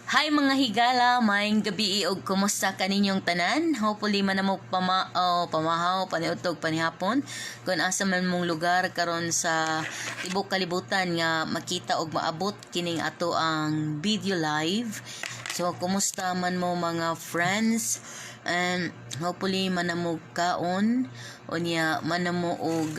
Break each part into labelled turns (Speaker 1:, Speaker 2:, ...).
Speaker 1: Hi mga higala, maayong gabi og kumusta kaninyong tanan? Hopefully manamok pamahaw, paniudtog, panihapon kung asa man mong lugar karon sa tibok kalibutan nga makita og maabot kining ato ang video live. So kumusta man mo mga friends? And hopefully manamog kaon unya manamo og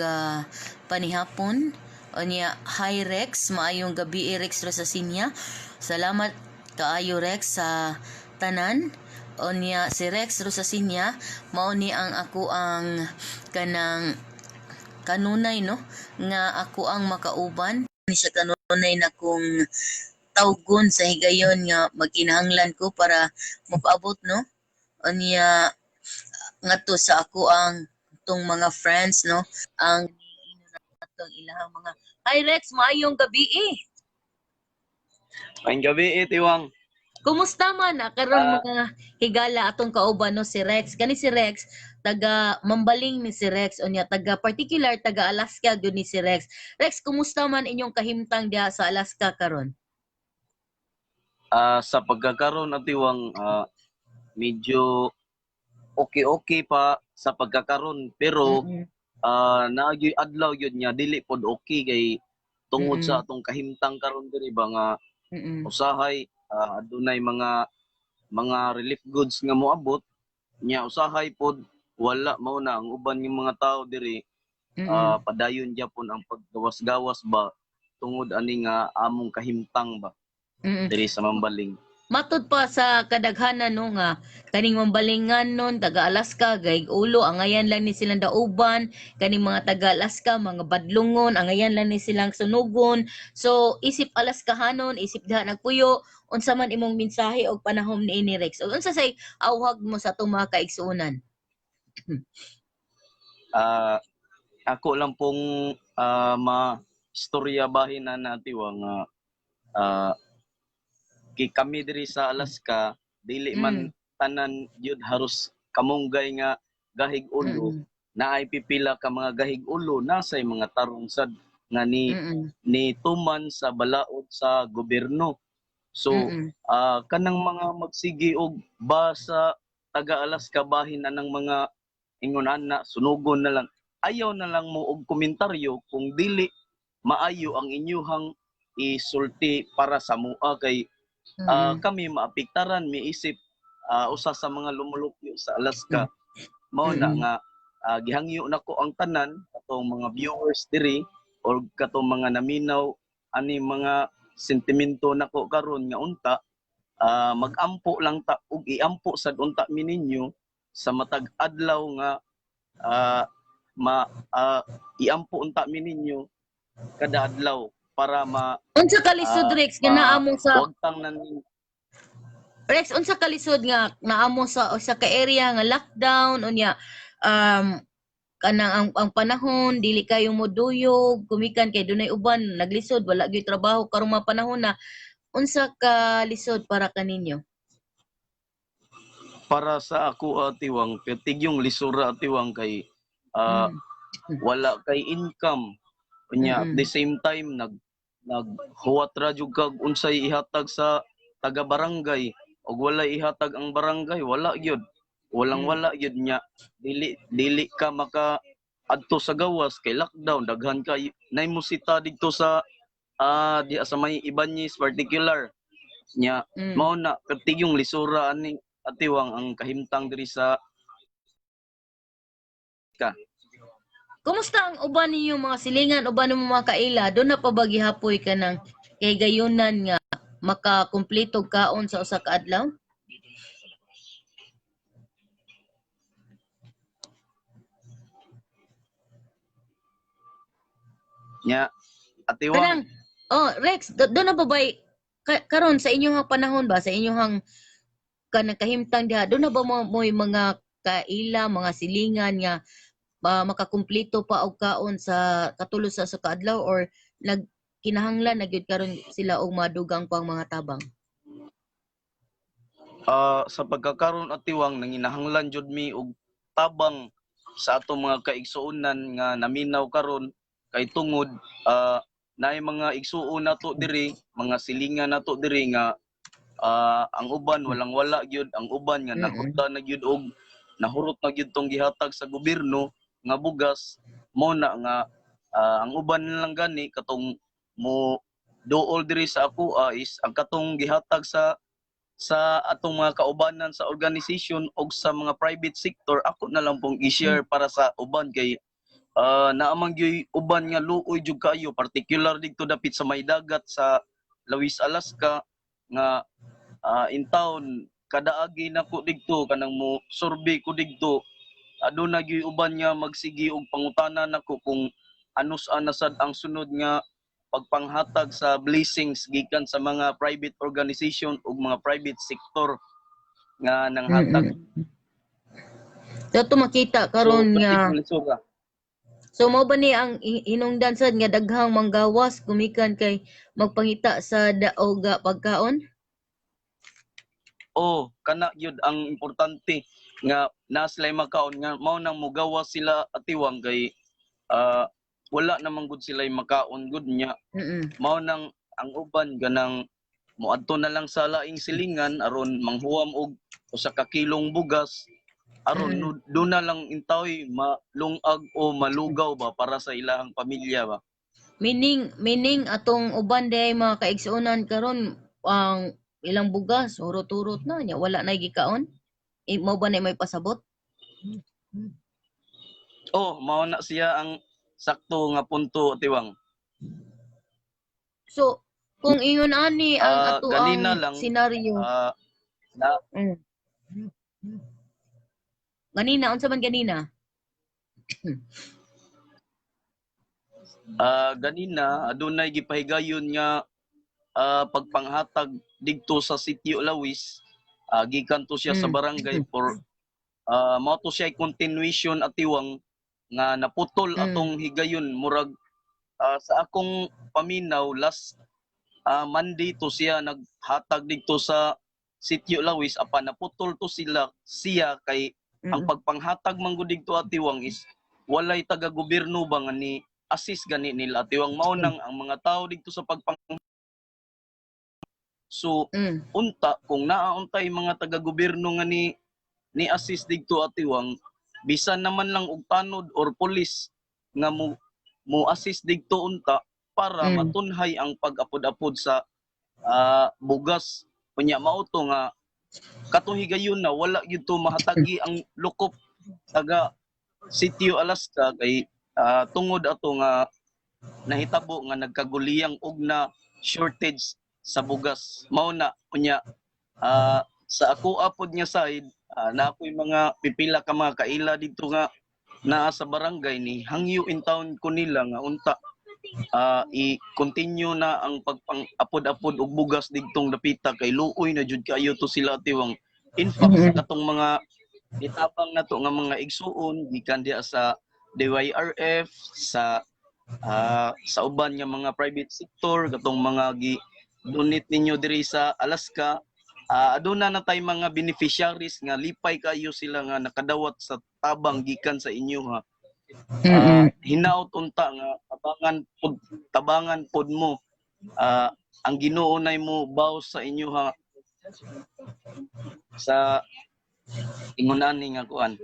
Speaker 1: panihapon. Unya hi Rex, maayong gabi Rex Rosasinya. Salamat kaayo Rex sa tanan. Unya si Rex Rosasinya mao ni ang ako ang kanang kanunay no nga ako ang makauban ni siya kanunay na kung tawgon sa higayon nga magkinahanglan ko para mopaabot no. Unya ngadto sa ako ang tong mga friends no ang atong ilahang mga. Hi Rex, maayong gabi eh.
Speaker 2: Maayong gabi eh, Tiwang.
Speaker 1: Kumusta man na karon mga higala atong kauban no si Rex. Kani si Rex taga Mambaling ni si Rex unya taga particular taga Alaska gyud ni si Rex. Rex, kumusta man inyong kahimtang diha sa Alaska karon?
Speaker 2: Sa pagkakaroon at Tiwang, medyo okay-okay pa sa pagkakaroon pero naagyoy adlaw yun nga dili pod okay kay tungod sa atong kahimtang karon diri ba nga usahay adunay mga relief goods nga moabot nya usahay pod wala mao na ang uban ng mga tao diri padayon gyapon ang paggawas-gawas ba tungod ani nga among kahimtang ba diri sa Mambaling.
Speaker 1: Matud pa sa kadaghanan no nga kaning Mambalingan nun taga Alaska gayg ulo angayan lang ni silang dauban, kaning mga taga Alaska mga badlungon angayan lang ni silang sunugon. So isip Alaskahanon, isip diha nagpuyo, unsa man imong mensahe og panahom niini Rex? O unsa say awhag mo sa atong mga kaigsuonan?
Speaker 2: Ako lang pong ma istorya bahin na natiwa nga kay kami diri sa Alaska dili man tanan gyud haros kamunggay nga gahig ulo. Naay pipila ka mga gahig ulo, nasay mga tarong sad nga ni ni tuman sa balaod sa gobyerno. So kanang mga magsige og ba sa taga Alaska bahin anang mga ingon ana sunugon na lang, ayaw na lang mo og komentaryo kung dili maayo ang inyuhang isulti para sa mua kay kami maapektaran miisip usa sa mga lumulupyo sa Alaska. Mao na nga gihangyo nako ang tanan katong mga viewers diri or katong mga naminaw ani mga sentimento nako karon nga unta magampo lang ta ug iampo sad unta mi ninyo sa matag adlaw nga ma iampo unta mi ninyo kada adlaw para ma
Speaker 1: Unsa kalisod Rex nga naamo sa
Speaker 2: wagtang nan
Speaker 1: Rex, unsa kalisod nga naamo sa usa ka area nga lockdown unya kanang ang panahon dili kayo moduyog gumikan kay dunay uban naglisod wala gyud trabaho karong mga panahon na, unsa ka lisod para kaninyo?
Speaker 2: Para sa ako Tiwang, pertigyong lisura Tiwang kay wala kay income unya at the same time naghuwat ra jud kag unsay ihatag sa taga barangay og wala ihatag ang barangay wala gyud, walang wala gyud nya dili ka maka adto sa gawas kay lockdown daghan kay nay musita didto sa diha sa may Ibanez particular nya. Mao na pertigyong lisura ani Atiwang ang kahimtang diri sa ka.
Speaker 1: Kumusta ang uban ninyo mga silingan, uban nimo mga kaila? Doon na pa ba gihapoy ka ng kay gayunan nga makakumpleto kaon sa usa ka adlaw?
Speaker 2: Nya Atiwang.
Speaker 1: Kanang, oh Rex, doon na ba bay karon sa inyong panahon ba, sa inyong kanang kahimtang diha, doon na ba mo'y mga kaila, mga silingan nga makakumpleto pa og kaon sa katulo sa usa ka adlaw or nagkinahanglan na gyud karon sila og madugang pang mga tabang?
Speaker 2: Sa pagkakaron Atiwang, nanginahanglan jud mi og tabang sa atong mga kaigsuonan nga naminaw karon kay tungod naay mga igsuon nato diri, mga silingan nato diri nga Ang uban walang wala gyud, ang uban nga nakuta na gyud og nahurot na gyud tong gihatag sa gobyerno nga bugas. Mo na nga ang uban lang gani katong mo dool diri sa ako is ang katong gihatag sa atong mga kaubanan sa organization og sa mga private sector. Ako na lang pong i-share para sa uban kay naa man gyud uban nga luoy jud kaayo, particular didto dapit sa may dagat sa Lawis, Alaska, nga in town kada agi nako didto, kanang mo survey ko didto, aduna gyud uban nga magsige og pangutana nako kung ano sa na sad ang sunod nga pagpanghatag sa blessings gikan sa mga private organization ug mga private sector nga nanghatag.
Speaker 1: So to makita karon
Speaker 2: So,
Speaker 1: nga
Speaker 2: lisura.
Speaker 1: So mao ba ni ang hinungdan sad nga daghang manggawas gumikan kay magpangita sa daog nga pagkaon?
Speaker 2: Oh, kana gyud ang importante nga naa sila makaon, nga mao nang mugawas sila, atiwang, kay wala naman gud sila makaon gud nya. Mao nang ang uban ganang moadto na lang sa laing silingan aron manghuwam og usa ka kilong bugas aron do na lang intawy malungag o malugaw ba para sa ilahang pamilya ba.
Speaker 1: Meaning atong uban diay mga kaigsuonan karon, ang ilang bugas hurot-hurot na nya, wala na gikaon. Eh, mao ba na may pasabot?
Speaker 2: Oh, mao na siya ang sakto nga punto, tiwang.
Speaker 1: So kung ingon ani ang ato
Speaker 2: ganina
Speaker 1: ang
Speaker 2: lang,
Speaker 1: senaryo.
Speaker 2: Na
Speaker 1: Ganina, unsa man ganina?
Speaker 2: Ganina adunay gipahigayon nga pagpanghatag didto sa Sitio Lawis, gikan to siya sa barangay for mao to siya continuation, atiwang, nga naputol atong higayon, murag sa akong paminaw last Monday to siya naghatag didto sa Sitio Lawis, apan naputol to sila siya kay ang pagpanghatag man gud didto, atiwang, is walay taga gobyerno ba nga ni assist gani nila, atiwang. Mao nang ang mga tao didto sa pagpang, so unta kung naa untay mga taga gobyerno nga ni assist didto, atiwang, bisan naman lang og tanod or pulis nga mo assist didto unta para matunhay ang pag-apod-apod sa bugas. Unya mao to nga katong higayon na wala gyud to mahatagi ang lukop taga Sitio Alaska kay tungod ato nga nahitabo nga nagkaguliyang og na shortage sa bugas. Mao na unya sa ako apod nga side, na ako'y mga pipila ka mga kaila didto nga naa sa barangay, ni hangyo in town ko nila nga unta i-continue na ang pagpang-apod-apod og bugas didtong dapita kay luoy na jud kaayo to sila, atiwang. In fact, sa katong mga gitabang nato nga mga igsuon gikan diha sa DYRF, sa uban nga mga private sector, katong mga gi donate ninyo diri sa Alaska, aduna na tay mga beneficiaries nga lipay kayo sila nga nakadawat sa tabang gikan sa inyo ha. Hinaot unta nga tabangan pod mo. Ang Ginoo nay mo baws sa inyo ha sa ingon ani nga kuan.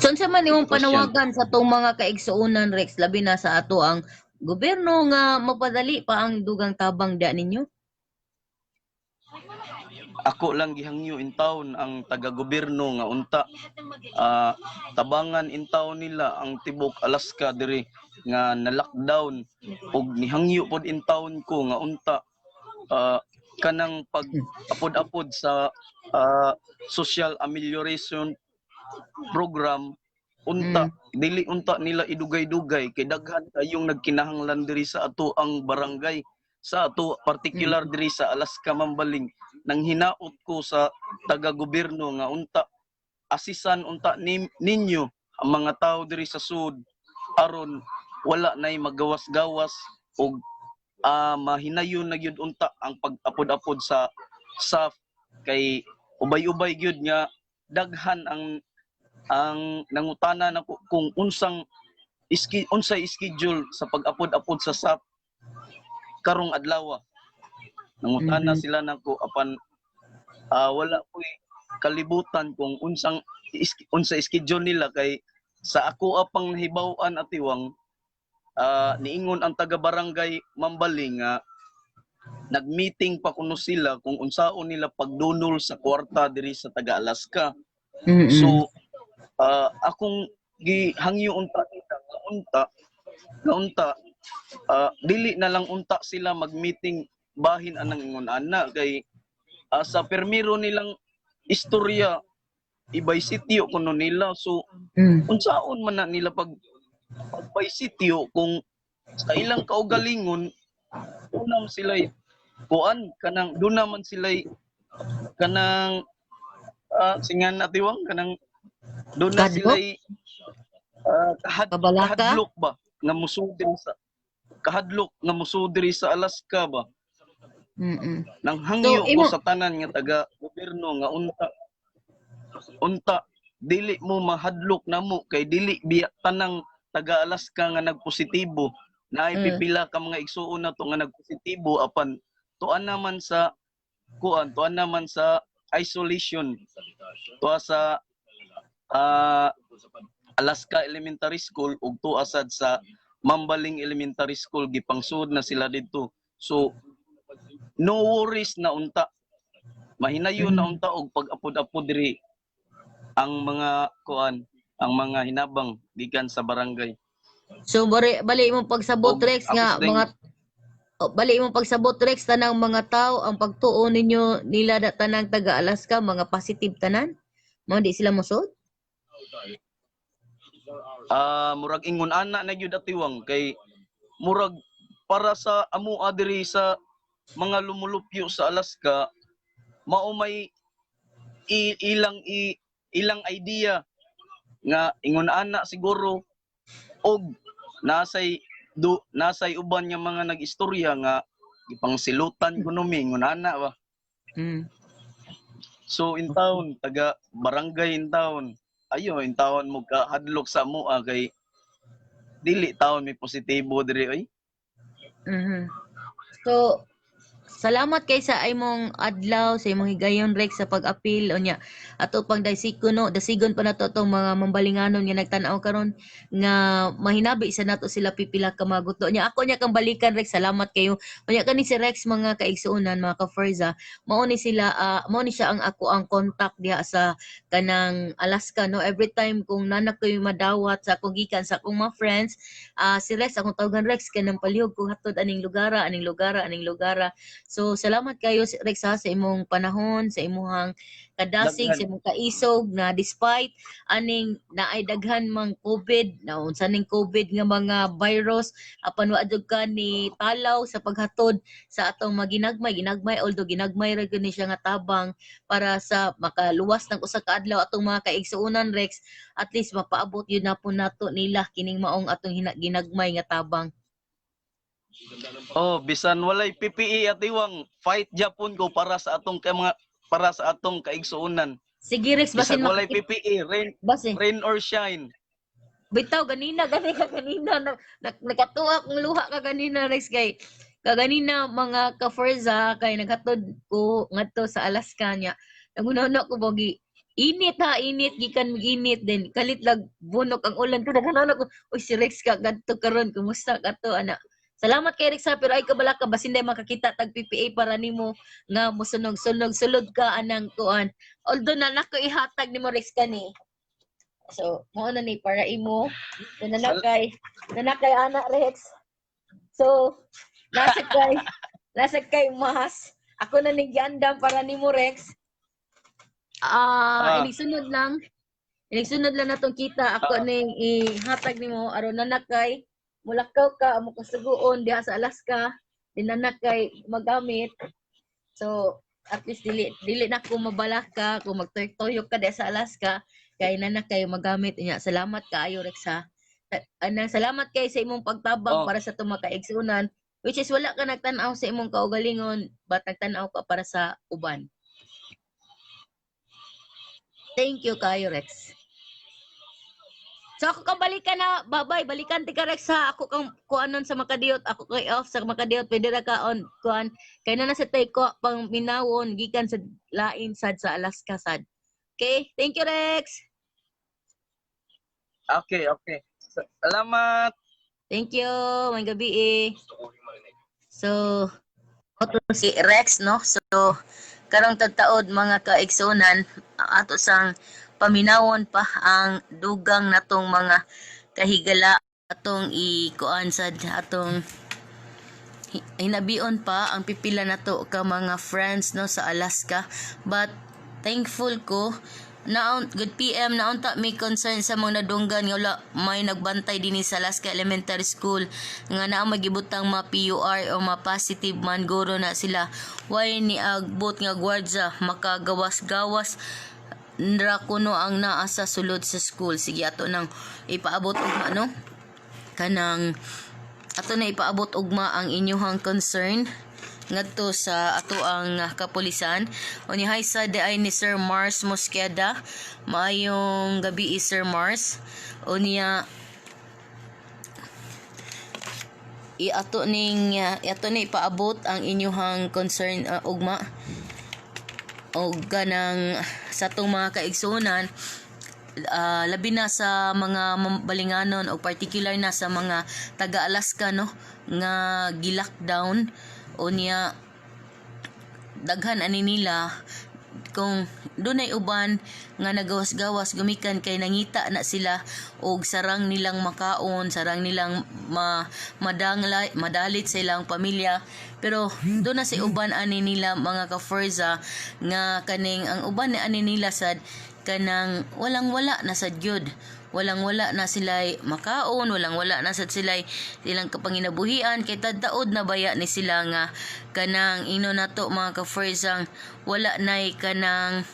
Speaker 1: So unsa man imong
Speaker 2: Question.
Speaker 1: Panawagan sa atong mga kaigsuonan, Rex, labi na sa ato ang gobyerno nga mapadali pa ang dugang tabang da ninyo?
Speaker 2: Ako lang gihangyo in town ang taga-gobyerno nga unta tabangan in town nila ang tibok Alaska diri nga na lockdown, ug nihangyo pod in town ko nga unta kanang pag apod-apod sa social amelioration program unta dili unta nila idugay-dugay kay daghan kayong nagkinahanglan diri sa ato ang barangay, sa ato particular diri sa Alaska Mambaling. Nang hinaot ko sa taga-gobyerno nga unta asisan unta ninyo ang mga tao diri sa sud aron wala nay magawas-gawas og mahinayon na gyud unta ang pag-apod-apod sa SAF kay ubay-ubay gyud nga daghan ang nangutana nako kung unsay schedule sa pag-apod-apod sa SAF karong adlaw. Nangutana sila nako apan Wala ko'y kalibutan kung unsa schedule nila kay sa ako apang nahibaw-an, atiwang, niingon ang taga barangay Mambaling nga nagmeeting pa kuno sila kung unsaon nila pagdunol sa kwarta diri sa taga Alaska. So akong gihangyo unta nila nga unta dili na lang unta sila mag-meeting bahin anang ingon ana kay sa permiro nilang istorya, ibay sitio kuno nila, so unsaon man na nila pagbay sitio kung sa ilang kaugalingon unam sila kuan kanang doon naman sila kanang singan atiwang kanang doon na
Speaker 1: Kadlok?
Speaker 2: sila
Speaker 1: Kabalaka?
Speaker 2: Kahadlok ba nga musudri sa kahadlok nga musudri sa Alaska ba. Nang hangyo
Speaker 1: So,
Speaker 2: ko sa tanan nga taga gobyerno nga unta unta dili mo mahadlok namo kay dili biya tanang taga Alaska nga nagpositibo. Naay pipila ka mga igsuon na to nga nagpositibo, apan tuan naman sa kuan, tuan naman sa isolation, tuwa sa Alaska Elementary School ug tuwa sad sa Mambaling Elementary School. Gipangsud na sila didto, so no worries na unta, mahinayon na unta og pag-apod-apod diri ang mga kuan, ang mga hinabang gikan sa barangay.
Speaker 1: So bali bali imong pagsabot,
Speaker 2: Og
Speaker 1: Rex,
Speaker 2: ako
Speaker 1: nga
Speaker 2: sa
Speaker 1: mga oh, bali imong pagsabot, Rex, tanang mga tao ang pagtuo ninyo nila da tanang taga Alaska mga positive tanan, mao di sila mosud?
Speaker 2: Murag ingon ana na gyud, atiwang, kay murag para sa amoa diri sa mga lumulupyo sa Alaska, mao may ilang idea nga ingon ana siguro, og nasay uban nga mga nag-istorya nga gipangsilutan kuno mi, ingon ana ba. So in town taga barangay in town ayo in town mo ka hadlok sa amoa kay dili taon may positibo diri oy.
Speaker 1: So salamat kay sa imong adlaw, sa imong higayon, Rex, sa pag-apil. Unya ato pang dasigon, no, dasigon pa nato tong mga mambalinganon nga nagtan-aw karon nga mahinabi sa nato sila pipila ka maguto. Nya ako nya kang balikan, Rex. Salamat kayo. Unya kani si Rex, mga kaigsuonan, mga ka-Ferza, mao ni sila, mao ni siya ang ako ang contact diha sa kanang Alaska, no. Every time kung nana ko'y madawat sa akong gikan sa akong mga friends, si Rex akong tawagan. "Rex, kanang palihog ko hatod aning lugara, aning lugara, aning lugara." So salamat kayo, Rex, ha, sa imong panahon, sa imuhang kadasig,
Speaker 2: Daghan.
Speaker 1: Sa imong kaisog na despite aning naay daghan mang COVID, na unsa ning COVID nga mga virus, apan wa jud ka ni talaw sa paghatod sa atong maginagmay, ginagmay, although ginagmay ra gyud ni siya nga tabang para sa makaluwas ng usa ka adlaw atong mga kaigsuonan, Rex, at least mapaabot yun na po nato nila kining maong atong ginagmay nga tabang.
Speaker 2: Oh, bisan walay PPE, atiwang, fight japon ko para sa atong kaigsuonan.
Speaker 1: Sige, Rex, basin
Speaker 2: Bisan walay
Speaker 1: makakita
Speaker 2: PPE, rain
Speaker 1: basin.
Speaker 2: rain or shine.
Speaker 1: Bitaw ganina gani ka ganina na, na, nakatuwa kong luha ka ganina, Rex, kay kaganina, mga ka-Forza, kay naghatod ko ngadto sa Alaska niya. Naguna-una ko bogi init ha, init gikan mig init din kalit lag bunok ang ulan ko. Naguna ko, "Uy, si Rex ka gadto karon, kumusta ka to ana?" Salamat kay Rex ha, pero ay kabala ka basin day makakita tag PPE para nimo nga mosunog-sunog sulod ka anang kuan. Although na nako ihatag nimo, Rex, kani. So, mao na ni para imo. So, nanakay ana, Rex. So, nasa kay mas. Ako na ning giandam para nimo, Rex. Inig sunod lang. Inig sunod lang natong kita, ako ning ihatag nimo aron nanakay mulakaw ka amo kasuguon diha sa Alaska di nanakay magamit. So, at least dili dili na ko mabalaka kung magtoyok ka diha sa Alaska kay nanakay magamit niya. Salamat kaayo, Rex, ha. Anang salamat kay sa imong pagtabang para sa atong makaigsuonan, which is wala ka nagtan-aw sa imong kaugalingon but nagtan-aw ka para sa uban. Thank you kayo, Rex. So ako kang balikan na, babay, balikan ti ka, Rex, ha. Ako kang kuanon sa Makadiyot, ako kay off sa Makadiyot, pwede ra ka on kuan. Kay na nasa tay ko pang minawon gikan sa lain sad sa Alaska sad. Okay, thank you, Rex.
Speaker 2: Okay. Salamat.
Speaker 1: Thank you. May gabi eh. So, ato si Rex, no? So, karong tagtaod, mga kaigsunan, ato sang paminawon pa ang dugang natong mga kahigala, atong ikuan sad, atong hinabion pa ang pipila nato ka mga friends, no, sa Alaska. But thankful ko naon good PM naunta may concern sa mga nadunggan nga wala may nagbantay dinhi sa Alaska Elementary School, nga naa magibutang ma PUR o ma positive man guro na sila. Way ni agbot nga gwardya, makagawas-gawas ra kuno ang naa sa sulod sa school. Sige, ato nang ipaabot ugma, no, kanang ato na ipaabot ugma ang inyuhang concern ngadto sa ato ang kapulisan. Unya hi sa di ay ni Sir Mars Mosqueda. Maayong gabi, Sir Mars. Unya iato ni ipaabot ang inyuhang concern ugma og kanang sa atong mga kaigsuonan, labi na sa mga balinganon o particular na sa mga taga Alaska, no, nga gi-lockdown. Unya daghan ani nila kung dunay uban nga nagawas-gawas gumikan kay nangita na sila og sarang nilang makaon, sarang nilang madangla madalit sa ilang pamilya. Pero doon na si uban ani nila, mga ka-Forza, nga kaning ang uban ni ani nila sad kanang walang wala na sad gyud, walang wala na sila'y makaon, walang wala na sad sila'y ilang kapanginabuhian kay tadtaod na baya ni sila nga kanang ino nato, mga ka-Forzang, wala nay kanang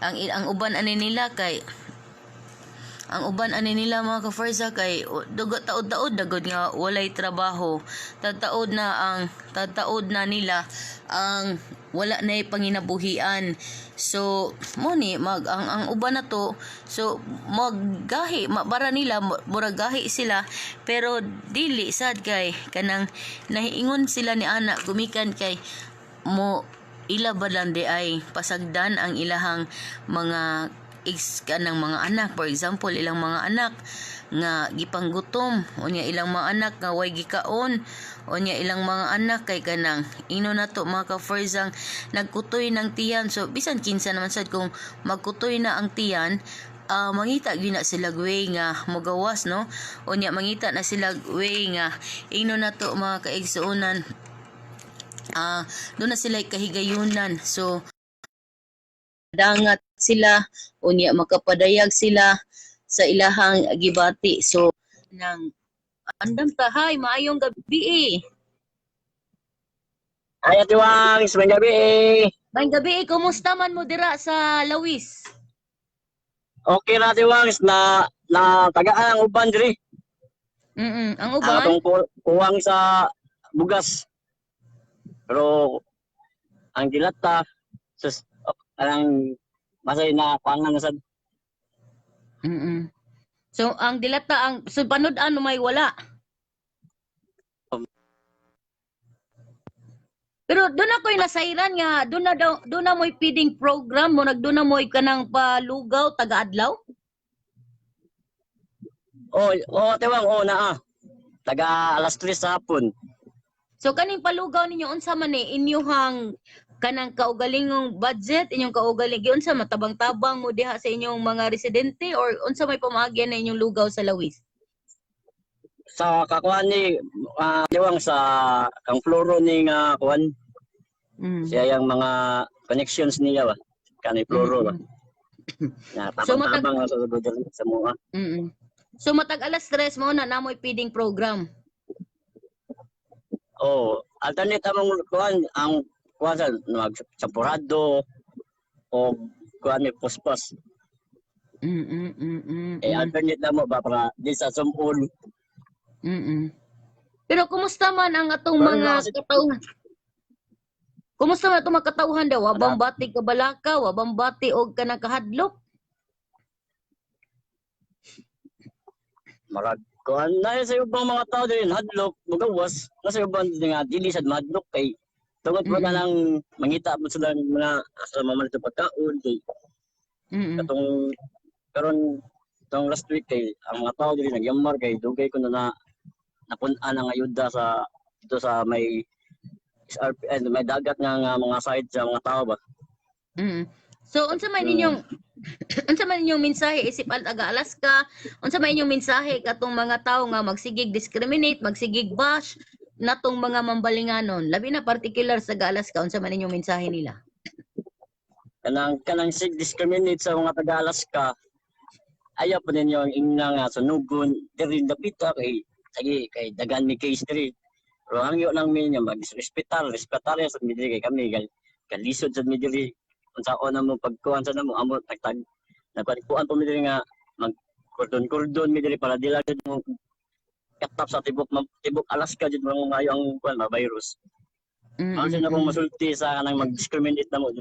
Speaker 1: ang uban ani nila kay ang uban ani nila, mga ka-Forza, kay dugo taod-taod dagod nga walay trabaho. Tataod na ang tataod na nila ang wala na panginabuhian. So mo ni mag ang uban na to, so maggahi bara nila, murag gahi sila, pero dili sad kay kanang nahiingon sila ni ana gumikan kay mo ila ba lang di ay pasagdan ang ilahang mga ex kanang mga anak, for example, ilang mga anak nga gipanggutom, unya ilang mga anak nga way gikaon, unya ilang mga anak kay kanang ino nato, mga ka-Forzang, nagkutoy ng tiyan. So bisan kinsa naman sad kung magkutoy na ang tiyan, mangita gyud na sila way nga mogawas, no? Unya mangita na sila way nga ino nato, mga kaigsuonan, doon na sila kahigayunan. So dangat sila, unya makapadayag sila sa ilahang gibati. So nang andam ta. Hay, maayong gabi eh.
Speaker 3: Ay, Ate Wangs, may gabi eh.
Speaker 1: Maayong gabi eh. Kumusta man mo dira sa Lawis?
Speaker 3: Okay na, Ate Wangs, na na tagaan ang uban diri.
Speaker 1: Ang
Speaker 3: Ang
Speaker 1: uban?
Speaker 3: atong kuwang sa bugas. Pero ang dilata sus ang masay na kuangan na sad.
Speaker 1: So ang dilata, ang so panud-an may wala. Pero doon ako'y nasayran nga doon na daw doon na mo'y feeding program mo, nagdoon na mo'y kanang palugaw taga-adlaw.
Speaker 3: Oh, Ate Wang, oh naa. Taga alas 3 sa hapon.
Speaker 1: So kaning palugaw ninyo, unsa man ni inyuhang kanang kaugalingong budget, inyong kaugaling, giunsa matabang-tabang mo diha sa inyong mga residente or unsa may pamaagyan na inyong lugaw sa Lawis?
Speaker 3: Sa kakuan ni Ate Wang, sa kang floro ni nga kuan, siya yung mga connections niya ba. Kanay floro ba. Na
Speaker 1: So,
Speaker 3: tabang-tabang sa sa mga.
Speaker 1: So matag alas 3 mo na namoy feeding program.
Speaker 3: Oh, alternate among kuan, ang kuan sa mag champurado o kuan ni pospas. Eh alternate na mo ba para di sa sumul.
Speaker 1: Pero kumusta man ang atong
Speaker 3: Pero
Speaker 1: mga katauhan? Kumusta man atong mga katauhan daw? Wabang bati kabalaka, wabang bati og kanang kahadlok?
Speaker 3: Marag kuan na sa ubang mga tao diri hadlok mugawas na sa uban nga dili sad mahadlok kay tungod pa nang mangita mo sila ng mga asa mamalit og pagkaon kay katong karon tong last week kay ang mga tao diri nagyamar kay dugay ko na na napun-an ang ayuda sa dito sa may SRP eh, may dagat nga mga site sa mga tao ba.
Speaker 1: So unsa man inyong mensahe isip al taga Alaska? Unsa man inyong mensahe katong mga tawo nga magsigig discriminate, magsigig bash natong mga mambalinganon, labi na particular sa taga Alaska? Unsa man inyong mensahe nila?
Speaker 3: Kanang sig discriminate sa mga taga Alaska, ayaw po ninyo ang ingna nga sunugon diri dapita kay sige kay daghan mi case diri, pero hangyo lang mi nga mag-respetar, respetar sa mi diri kay kami kalisod sa mi diri. Unsaon na mo pagkuan sa namo amo tagtag nagkuan po mi diri nga mag kordon kordon mi diri para dili jud mo katap sa tibok Alaska jud mo maayo ang kuan ba virus. Ang na akong masulti sa kanang mag-discriminate na mo.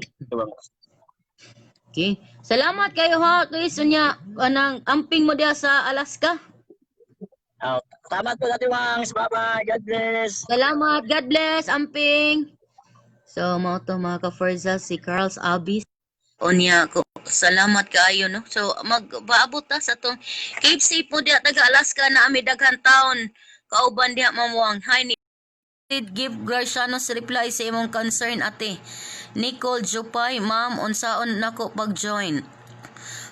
Speaker 1: Okay. Salamat kayo ha, Chris. Unya, anang amping mo diha sa Alaska.
Speaker 3: Tama po natin, Wangs. Bye-bye. God bless.
Speaker 1: Salamat. God bless. Amping. So, mao to, mga ka-Forza, si Carls Abis. Unya ko. Salamat kaayo, no. So, magpaabot ta sa tong keep safe mo diha taga Alaska na ami daghan taon kauban diha, mamuang. Hi ni did give Graciano's reply sa imong concern, ate. Nicole Jupay, ma'am, unsaon nako pag-join?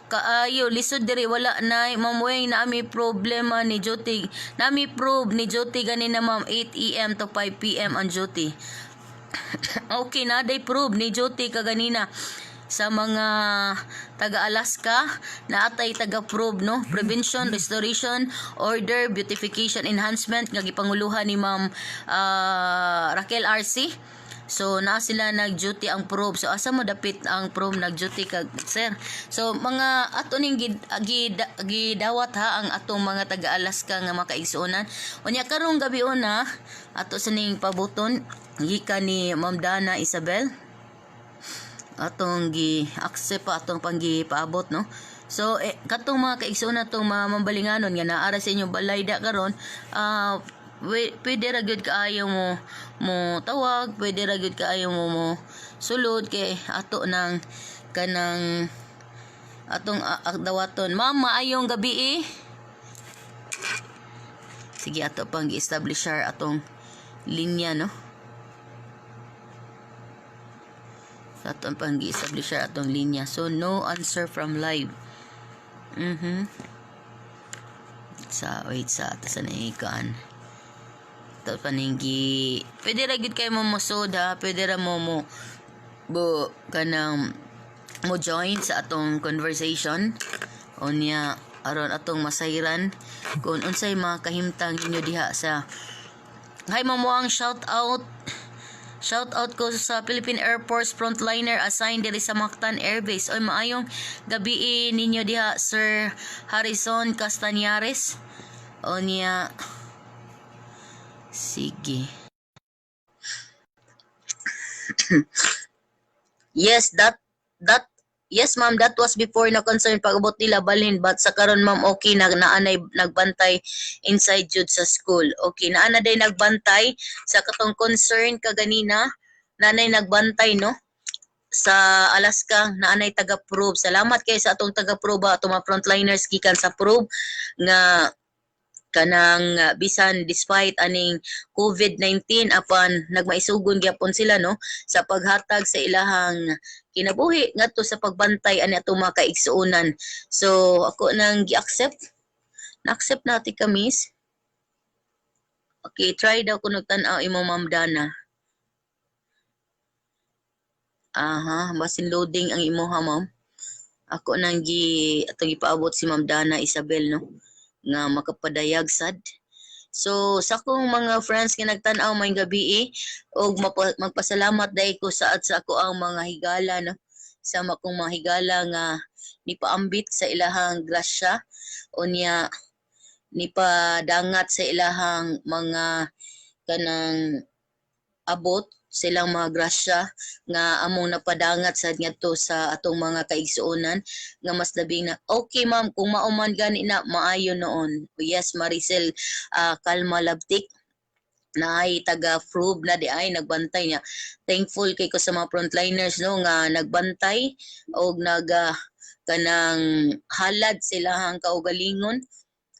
Speaker 1: Kaayo, lisod diri, wala na, ma'am Weng, na ami problema ni duty. Nami prove ni duty ganina, ma'am, 8 AM to 5 PM ang duty. Okay na, day prove ni duty kaganina sa mga taga Alaska na atay taga prove, no, prevention, restoration, order, beautification, enhancement nga gipanguluhan ni Ma'am Raquel RC. So naa sila nag-duty ang probe. So asa mo dapit ang probe nag-duty kag sir? So mga ato ning gidawat ha ang atong mga taga Alaska nga makaigsuonan. Unya karong gabi una ato sa ning pabuton gikan ni Ma'am Dana Isabel, atong gi-accept pa atong panggipaabot, no. So eh, katong mga kaigsuonan atong mga mambalinganon nga naara sa inyong balay da karon, pwede ra gyud kaayo mo mo tawag, pwede ra gyud kaayo mo mo sulod kay ato nang kanang atong dawaton. Ma'am, maayong gabi eh. Sige, ato pang gi-establish atong linya, no. Atong pang gi-establish atong linya. So no answer from live. Sa wait sa ato sa naikaan. Ito pa ning gi pwede ra gyud kay mo mosud ha, pwede ra mo mo bo kanang mo join sa atong conversation. Unya aron atong masayran kung unsay mga kahimtang ninyo diha sa. Hi Mamuang, shout out. Shout out ko sa Philippine Air Force frontliner assigned diri sa Mactan Air Base. Oy, maayong gabi ninyo diha, Sir Harrison Castañares. Unya sige. Yes, that yes ma'am, that was before na concern pag-abot nila balhin, but sa karon, ma'am, okay na, naanay nagbantay inside jud sa school. Okay, naana day nagbantay sa katong concern kaganina, naanay nagbantay, no, sa Alaska, naanay taga-prove. Salamat kay sa atong taga-prove, atong mga frontliners gikan sa prove nga kanang bisan despite aning COVID-19 apan nagmaisugon gyapon sila, no, sa paghatag sa ilahang kinabuhi ngadto sa pagbantay ani atong mga kaigsuonan. So ako nang gi-accept. Na-accept nati ka, miss. Okay, try daw kuno tan-aw imo, Ma'am Dana. Aha, basin loading ang imo ha, ma'am. Ako nang gi atong ipaabot si Ma'am Dana Isabel, no, nga makapadayag sad. So sa akong mga friends nga nagtan-aw may gabi eh, og magpasalamat dai ko saad sa ako ang mga higala, no, sa akong mga higala nga nipaambit sa ilahang grasya unya nipadangat sa ilahang mga kanang abot. Silang mga grasya nga among napadangat sad ngadto sa atong mga kaigsuonan nga mas labi na. Okay, ma'am, kung mao man gani na, maayo noon. Yes, Maricel, Kalma Labtik na ay taga Frub na di ay nagbantay niya. Thankful kay ko sa mga frontliners, no, nga nagbantay og nag kanang halad silahang kaugalingon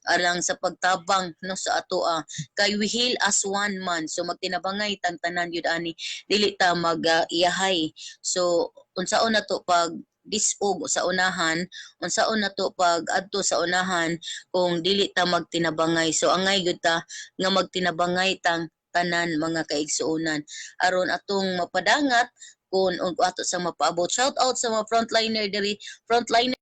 Speaker 1: alang sa pagtabang, no, sa atoa, kay we heal as one man. So magtinabangay tang tanan yun ani, dili ta mag iyahay. So unsaon na to pag disog sa unahan, unsaon na to pag adto sa unahan kung dili ta magtinabangay? So angay gyud ta nga magtinabangay tang tanan, mga kaigsuonan, aron atong mapadangat kung ato sa mapaabot. Shout out sa mga frontliner diri, frontliner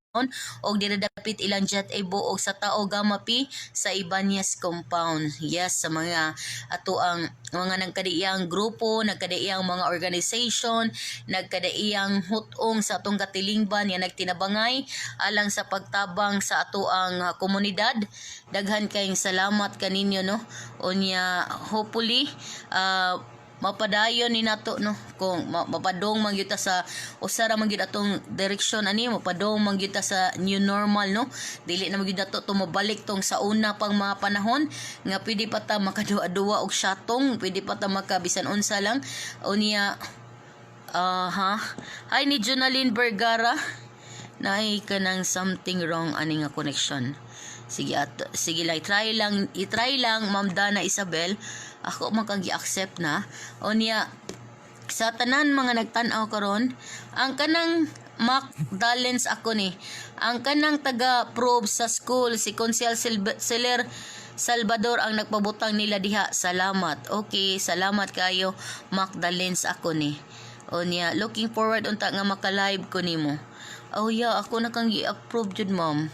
Speaker 1: og diri dapit ilang jet ay buog sa Tao Gamma Pi sa Ibanez compound. Yes, sa mga ato ang mga nagkadaiyang grupo, nagkadaiyang mga organization, nagkadaiyang hutong sa atong katilingban nga nagtinabangay alang sa pagtabang sa ato ang komunidad. Daghan kayong salamat kaninyo, no. Unya hopefully mapadayon ni nato, no, kung mapadong man gyud ta sa usa ra man gyud atong direksyon ani, mapadong man gyud ta sa new normal, no. Dili na man gyud nato to mabalik tong sa una pang mga panahon nga pwede pa ta makaduwa-duwa og syatong, pwede pa ta makabisan unsa lang. Unya aha, hi ni Jonalyn Vergara. Naay kanang something wrong ani nga connection. Sige at sige lang, try lang, i-try lang, Ma'am Dana Isabel. Ako man kang gi-accept na. Unya sa tanan mga nagtan-aw karon, ang kanang Mac Dalens ako ni, ang kanang taga probe sa school, si Consel Seller Salvador ang nagpabutang nila diha. Salamat. Okay, salamat kayo, Mac Dalens ako ni. Unya looking forward unta nga maka-live ko nimo. Oh yeah, ako na kang gi-approve jud, ma'am.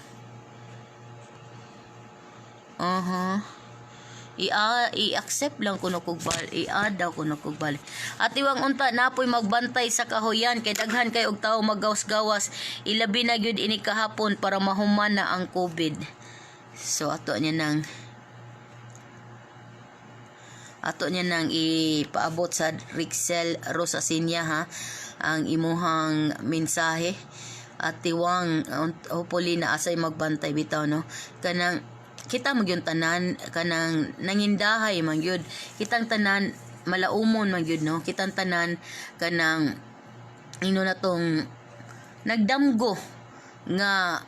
Speaker 1: I-accept lang kuno kog bal, i-add daw kuno kog bal. At iwang unta napoy magbantay sa kahuyan kay daghan kay og tawo maggawas-gawas, ilabi na gyud ini kahapon para mahuman na ang COVID. So ato niya nang ipaabot sa Rixel Rosasinia ha ang imuhang mensahe. At tiwang, hopefully na asay magbantay bitaw, no, kanang kita man gyud tanan kanang nangindahay man gyud kitang tanan, malaumon man gyud, no, kitang tanan kanang ino na tong nagdamgo nga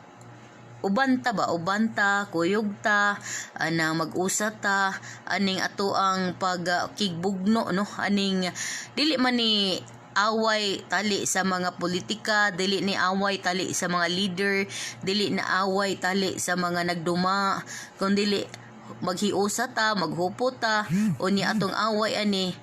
Speaker 1: uban ta ba, uban ta, kuyog ta, anang mag-usa ta aning ato ang pagkigbugno, no, aning dili man ni away tali sa mga politika, dili ni away tali sa mga leader, dili na away tali sa mga nagduma, kun dili maghiusa ta, maghupo ta. Unya atong away ani,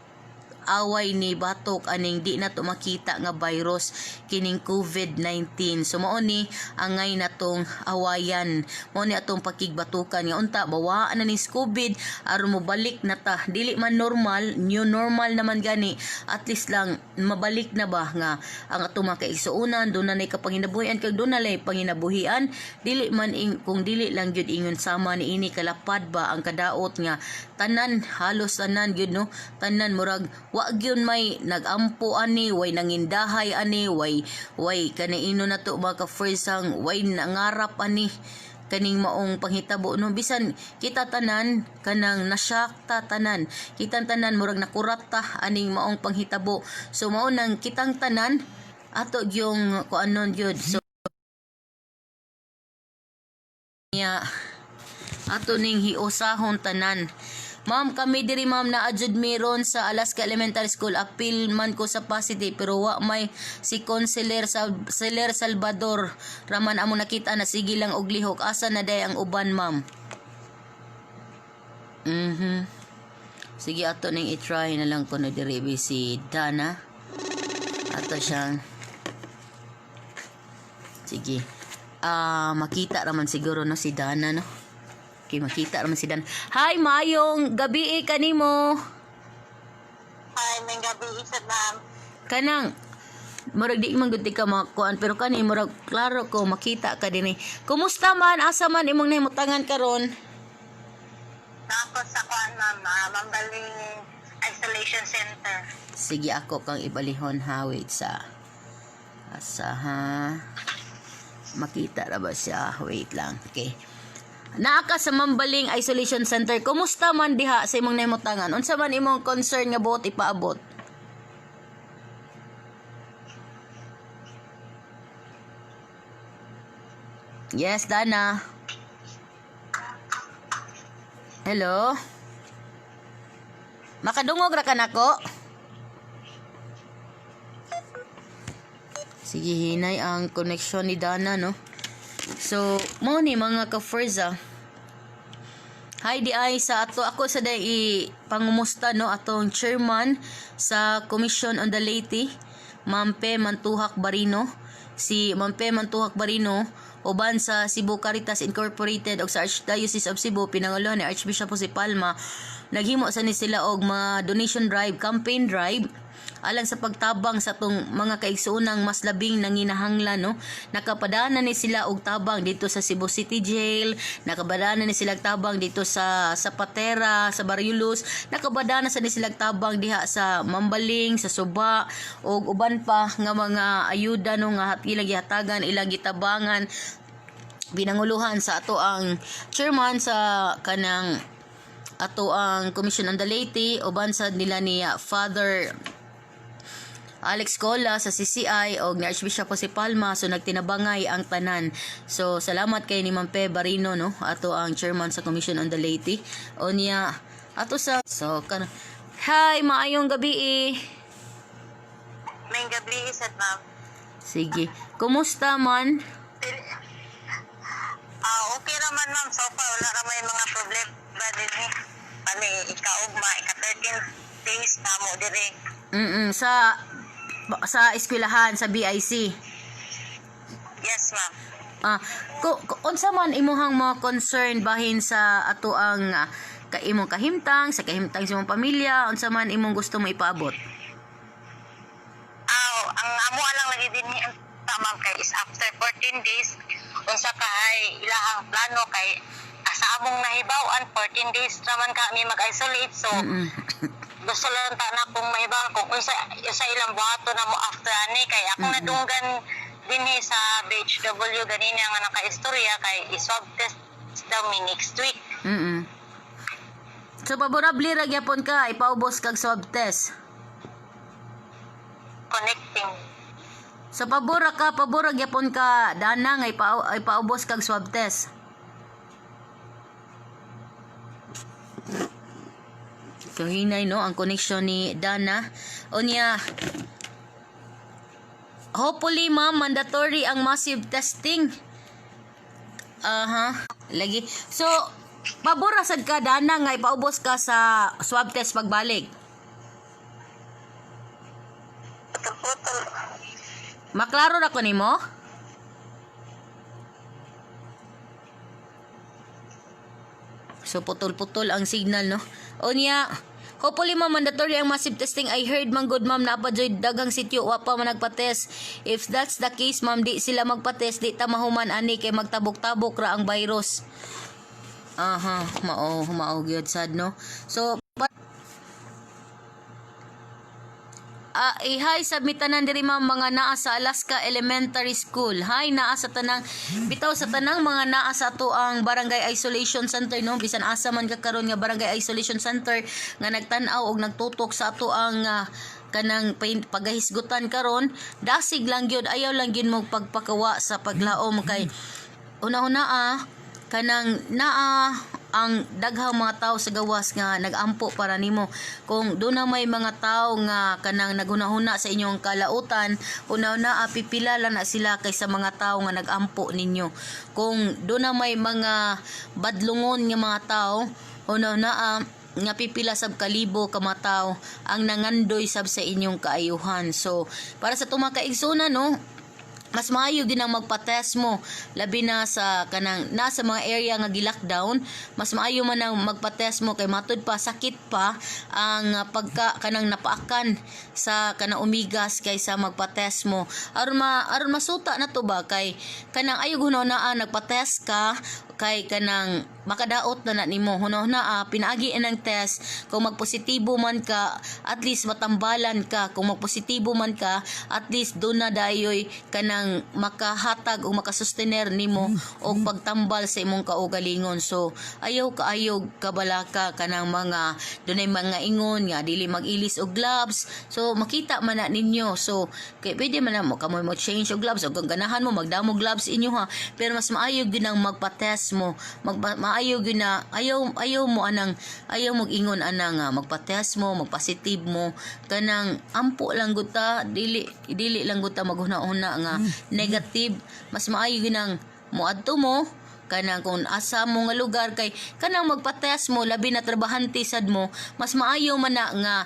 Speaker 1: away ni batok aning di na to makita nga virus kining COVID-19. So mao ni angay natong awayan, mao ni atong pakigbatukan nga unta bawaan na ni COVID aron mobalik na ta, dili man normal, new normal naman gani, at least lang mabalik na ba nga ang atong mga kaigsuonan doon na kapanginabuhian kag doon na lay panginabuhian, dili man ing, kung dili lang gyud ingon sama ni ini kalapad ba ang kadaot nga tanan, halos tanan gyud, no, tanan murag wa gyud may nagampo ani, way nangindahay ani, way kaniino na to mga ka-first, way nangarap ani kaning maong panghitabo, no. Bisan kita tanan kanang nasyak ta tanan, kitang tanan murag nakurat ta aning maong panghitabo. So mao nang kitang tanan ato yung kuanon gyud. So niya ato ning hiusahon tanan. Ma'am, kami diri, ma'am, naa jud meron sa Alaska Elementary School. Apil man ko sa positive pero wa may si Conseller sa Seller Salvador. Raman amo nakita na sige lang og lihok. Asa na day ang uban, ma'am? Sige, ato ning i-try na lang kuno diri si Dana. Ato siyang. Sige. Ah, makita raman siguro, no, si Dana, no. Okay, makita raman si Dana. Hi, maayong gabi eh, kanimo.
Speaker 4: Hi, maayong gabi isa, ma'am.
Speaker 1: Kanang murag di man gud ka makuan pero kani murag klaro ko makita ka dinhi. Kumusta man, asa man imong nahimutangan karon?
Speaker 4: Nako sa kuan, ma'am, Mambaling Isolation Center.
Speaker 1: Sige, ako kang ibalihon ha. Wait sa. Asa ha. Makita ra ba siya? Wait lang. Okay. Naa ka sa Mambaling Isolation Center. Kumusta man diha sa imong nahimutangan? Unsa man imong concern nga buot ipaabot? Yes, Dana. Hello? Makadungog ra ka nako? Sige, hinay ang connection ni Dana, no? So, mo ni mga ka-Forza. Hi di ay sa ato ako sa day i pangumusta, no, atong chairman sa Commission on the Leyte, Ma'am Pe Mantuhak Barino. Si Ma'am Pe Mantuhak Barino uban sa Cebu Caritas Incorporated og sa Archdiocese of Cebu, pinangulo ni Archbishop Jose Palma, naghimo sa ni sila og mga donation drive, campaign drive alang sa pagtabang sa atong mga kaigsuonang mas labing nanginahanglan, no. Nakapadana ni sila og tabang dito sa Cebu City Jail, nakapadana ni sila og tabang dito sa Patera, sa Barriulus, nakabadana sa ni sila og tabang diha sa Mambaling, sa Suba ug uban pa nga mga ayuda, no, nga ilang gihatagan, ilang gitabangan, binanguluhan sa ato ang chairman sa kanang ato ang Commission on the Leyte, uban sa nila ni Father Alex Cola sa CCI og ni Archbishop Jose Palma. So nagtinabangay ang tanan. So salamat kay ni Ma'am Pe Barino, no, ato ang chairman sa Commission on the Leyte. O niya ato sa so kan. Hi, maayong gabi eh.
Speaker 4: May gabi isad, ma'am.
Speaker 1: Sige. Kumusta man?
Speaker 4: Ah, okay raman, ma'am. So far wala ra may mga problema dinhi. Ani ikaugma, ika 13 days na mo diri.
Speaker 1: Sa eskwelahan sa BIC.
Speaker 4: Yes, ma'am.
Speaker 1: Ah, unsa man imuhang mga concern bahin sa ato ang ka imong kahimtang, sa kahimtang sa imong pamilya, unsa man imong gusto mo ipaabot?
Speaker 4: Ah, ang amo lang lagi dinhi ang ta, ma'am, kay is after 14 days unsa ka ay ilahang plano kay sa among nahibaw-an 14 days raman kami mag-isolate, so gusto lang ta na kung mahibaw kung unsa unsa ilang buhaton na mo after ani kay akong nadunggan dinhi sa BHW ganina nga nakaistorya kay i-swab test daw mi next week.
Speaker 1: So paborable ra gyapon ka ipaubos kag swab test.
Speaker 4: Connecting.
Speaker 1: So pabora ka, pabora gyapon ka, Dana, nga ipaubos kag swab test. So hinay, no, ang connection ni Dana. Unya, hopefully, ma'am, mandatory ang massive testing. Aha, lagi. So pabora sad ka, Dana, nga ipaubos ka sa swab test pagbalik.
Speaker 4: Putol-putol.
Speaker 1: Maklaro ra ko nimo? So putol-putol ang signal, no. Unya, hopefully, ma'am, mandatory ang massive testing. I heard man good, ma'am, naa pa joy daghang sityo wa pa man nagpa-test. If that's the case, ma'am, di sila magpa-test, di ta mahuman ani kay magtabok-tabok ra ang virus. Aha, mao mao gyud sad, no. So i-hi sa mitanan diri, ma'am, mga naa sa Alaska Elementary School. Hi naa sa tanang bitaw sa tanang mga naa sa ato ang Barangay Isolation Center, no, bisan asa man ka karon nga Barangay Isolation Center nga nagtan-aw og nagtutok sa ato ang kanang pagahisgutan karon, dasig lang gyud, ayaw lang gyud mo pagpakawa sa paglaom kay una-una kanang naa ang daghang mga tao sa gawas nga nagampo para nimo. Kung doon na may mga tao nga kanang naghunahuna sa inyong kalautan, una-una pipila lang na sila kaysa mga tao nga nagampo ninyo. Kung doon na may mga badlungon nga mga tao, una-una nga pipila sab kalibo ka mga tao ang nangandoy sab sa inyong kaayuhan. So para sa tuma kaigsunan, no. Mas maayo gyud ang magpa-test mo, labi na sa kanang nasa mga area nga gi-lockdown. Mas maayo man ang magpa-test mo kay matud pa sakit pa ang pagka kanang napaakan sa kanang umigas kaysa magpa-test mo, aron masuta na to ba, kay kanang ayaw hunahunaa nagpa-test ka kay kanang makadaot na na nimo. Hunahuna pinaagi ng test, kung magpositibo man ka, at least matambalan ka. Kung magpositibo man ka, at least doon na dayoy kanang makahatag o makasustener nimo og pagtambal sa imong kaugalingon. So ayaw kaayo kabalaka kanang mga dunay mga ingon nga dili mag-ilis og gloves. So makita man na ninyo. So kay pwede man na mo kamoy mo change og gloves, o kung ganahan mo magdamo gloves inyo ha, pero mas maayo gyud ang magpa-test mo. Maayo gyud na ayaw ayaw mo anang ayaw mo ingon anang magpa-test mo, magpositive mo, kanang ampo lang gud ta, dili dili lang gud ta maghuna-huna nga negative. Mas maayo gyud ang moadto mo kanang kung asa mo nga lugar, kay kanang magpa-test mo, labi na trabahante sad mo. Mas maayo man na nga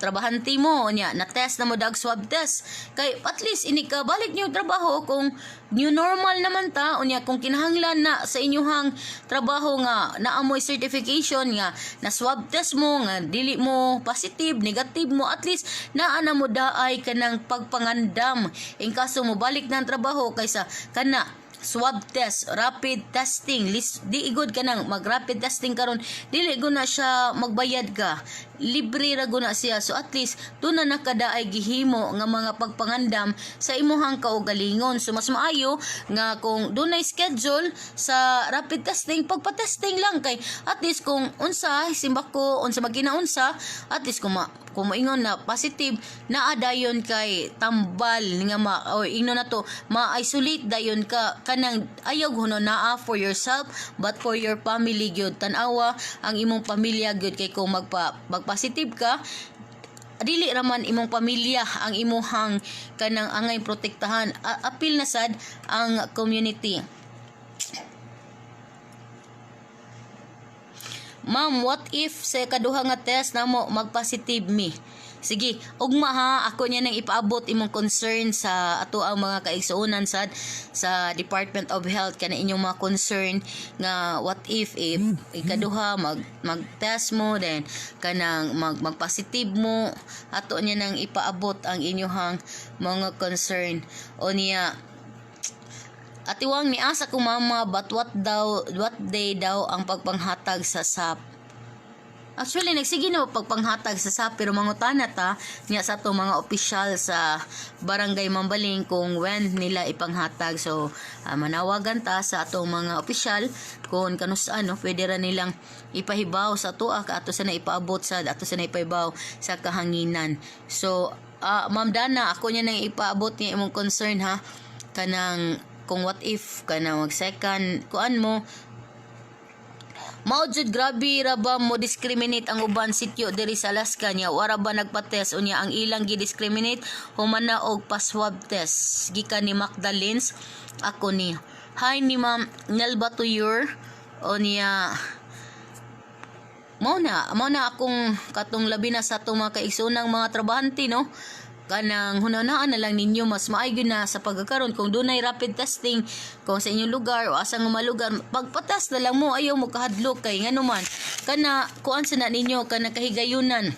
Speaker 1: trabahante mo nya na test na mo dag swab test, kay at least ini ka balik niyo trabaho kung new normal naman ta. Unya kung kinahanglan na sa inyuhang trabaho nga naamoy certification nga na swab test mo nga dili mo positive, negative mo, at least naa na mo daay kanang pagpangandam in kaso mo balik na ang trabaho, kaysa kana swab test, rapid testing, lis, di igod ka nang mag rapid testing karon, dili gud na siya magbayad ka. Libre ra gud na siya. So at least doon na nakadaay gihimo nga mga pagpangandam sa imuhang kaugalingon. So mas maayo nga kung dunay schedule sa rapid testing, pagpa-testing lang, kay at least kung unsa simbako, unsa magkinaunsa, at least kung moingon na positive naa dayon kay tambal nga ma o ingnon na to ma-isolate dayon ka. Kanang ayaw hunahunaa for yourself but for your family gyud. Tan-awa ang imong pamilya gyud, kay kung magpositive ka, dili raman imong pamilya ang imuhang kanang angay protektahan. Apil na sad ang community. Ma'am, what if sa kaduha nga test namo magpositive mi? Sige, ugma ha, ako niya nang ipaabot imong concern sa ato ang mga kaigsuonan sad sa Department of Health, kana inyong mga concern nga what if ikaduha mag-test mo, then kanang magpositive mo. Ato niya nang ipaabot ang inyong mga concern. O niya Atiwang ni asa ko mama, but what day daw ang pagpanghatag sa SAP? Actually, nagsige na pagpanghatag sa SAP, pero mangutana ta niya sa ato mga opisyal sa Barangay Mambaling kung when nila ipanghatag. So, manawagan ta sa atong mga opisyal kung kanus ano pwede ra nilang ipahibaw sa ato ato sa na ipaabot sa ato sa na ipahibaw sa kahanginan. So, Ma'am Dana, ako niya nang ipaabot niya imong concern ha, kanang kung what if kanang mag second kuan mo. Mao jud, grabe ra ba mo discriminate ang uban sityo diri sa Alaska niya. Wara ba nagpa-test, unya ang ilang gi-discriminate human na og pa-swab test? Gikan ni Magdalens ako ni. Hi ni Ma'am Nelba Tuyur. O niya mao na akong katong labi na sa atong mga kaigsoonang mga trabahante, no, kanang hunahunaan na lang ninyo. Mas maayo na sa pagkakaron kung dunay rapid testing kung sa inyong lugar o asa nga malugar, pagpa-test na lang mo. Ayaw mo kahadlok, kay ngano man kana kuan sa na ninyo kana kahigayunan.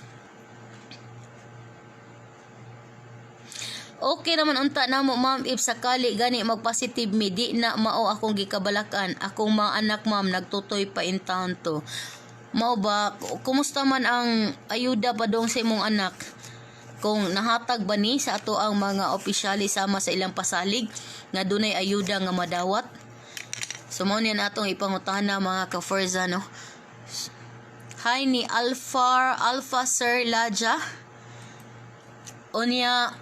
Speaker 1: Okay naman unta namo, ma'am, if sakali gani magpositive mi, di na mao akong gikabalakan. Akong mga anak, ma'am, nagtutoy pa in town to. Mao ba? Kumusta man ang ayuda pa dong sa imong anak? Kung nahatag ba ni sa ato ang mga opisyali sama sa ilang pasalig nga dunay ayuda nga madawat? So mao niya natong ipangutana, mga ka-Forza, no. Hi ni Alpha Alpha Sir Laja. Unya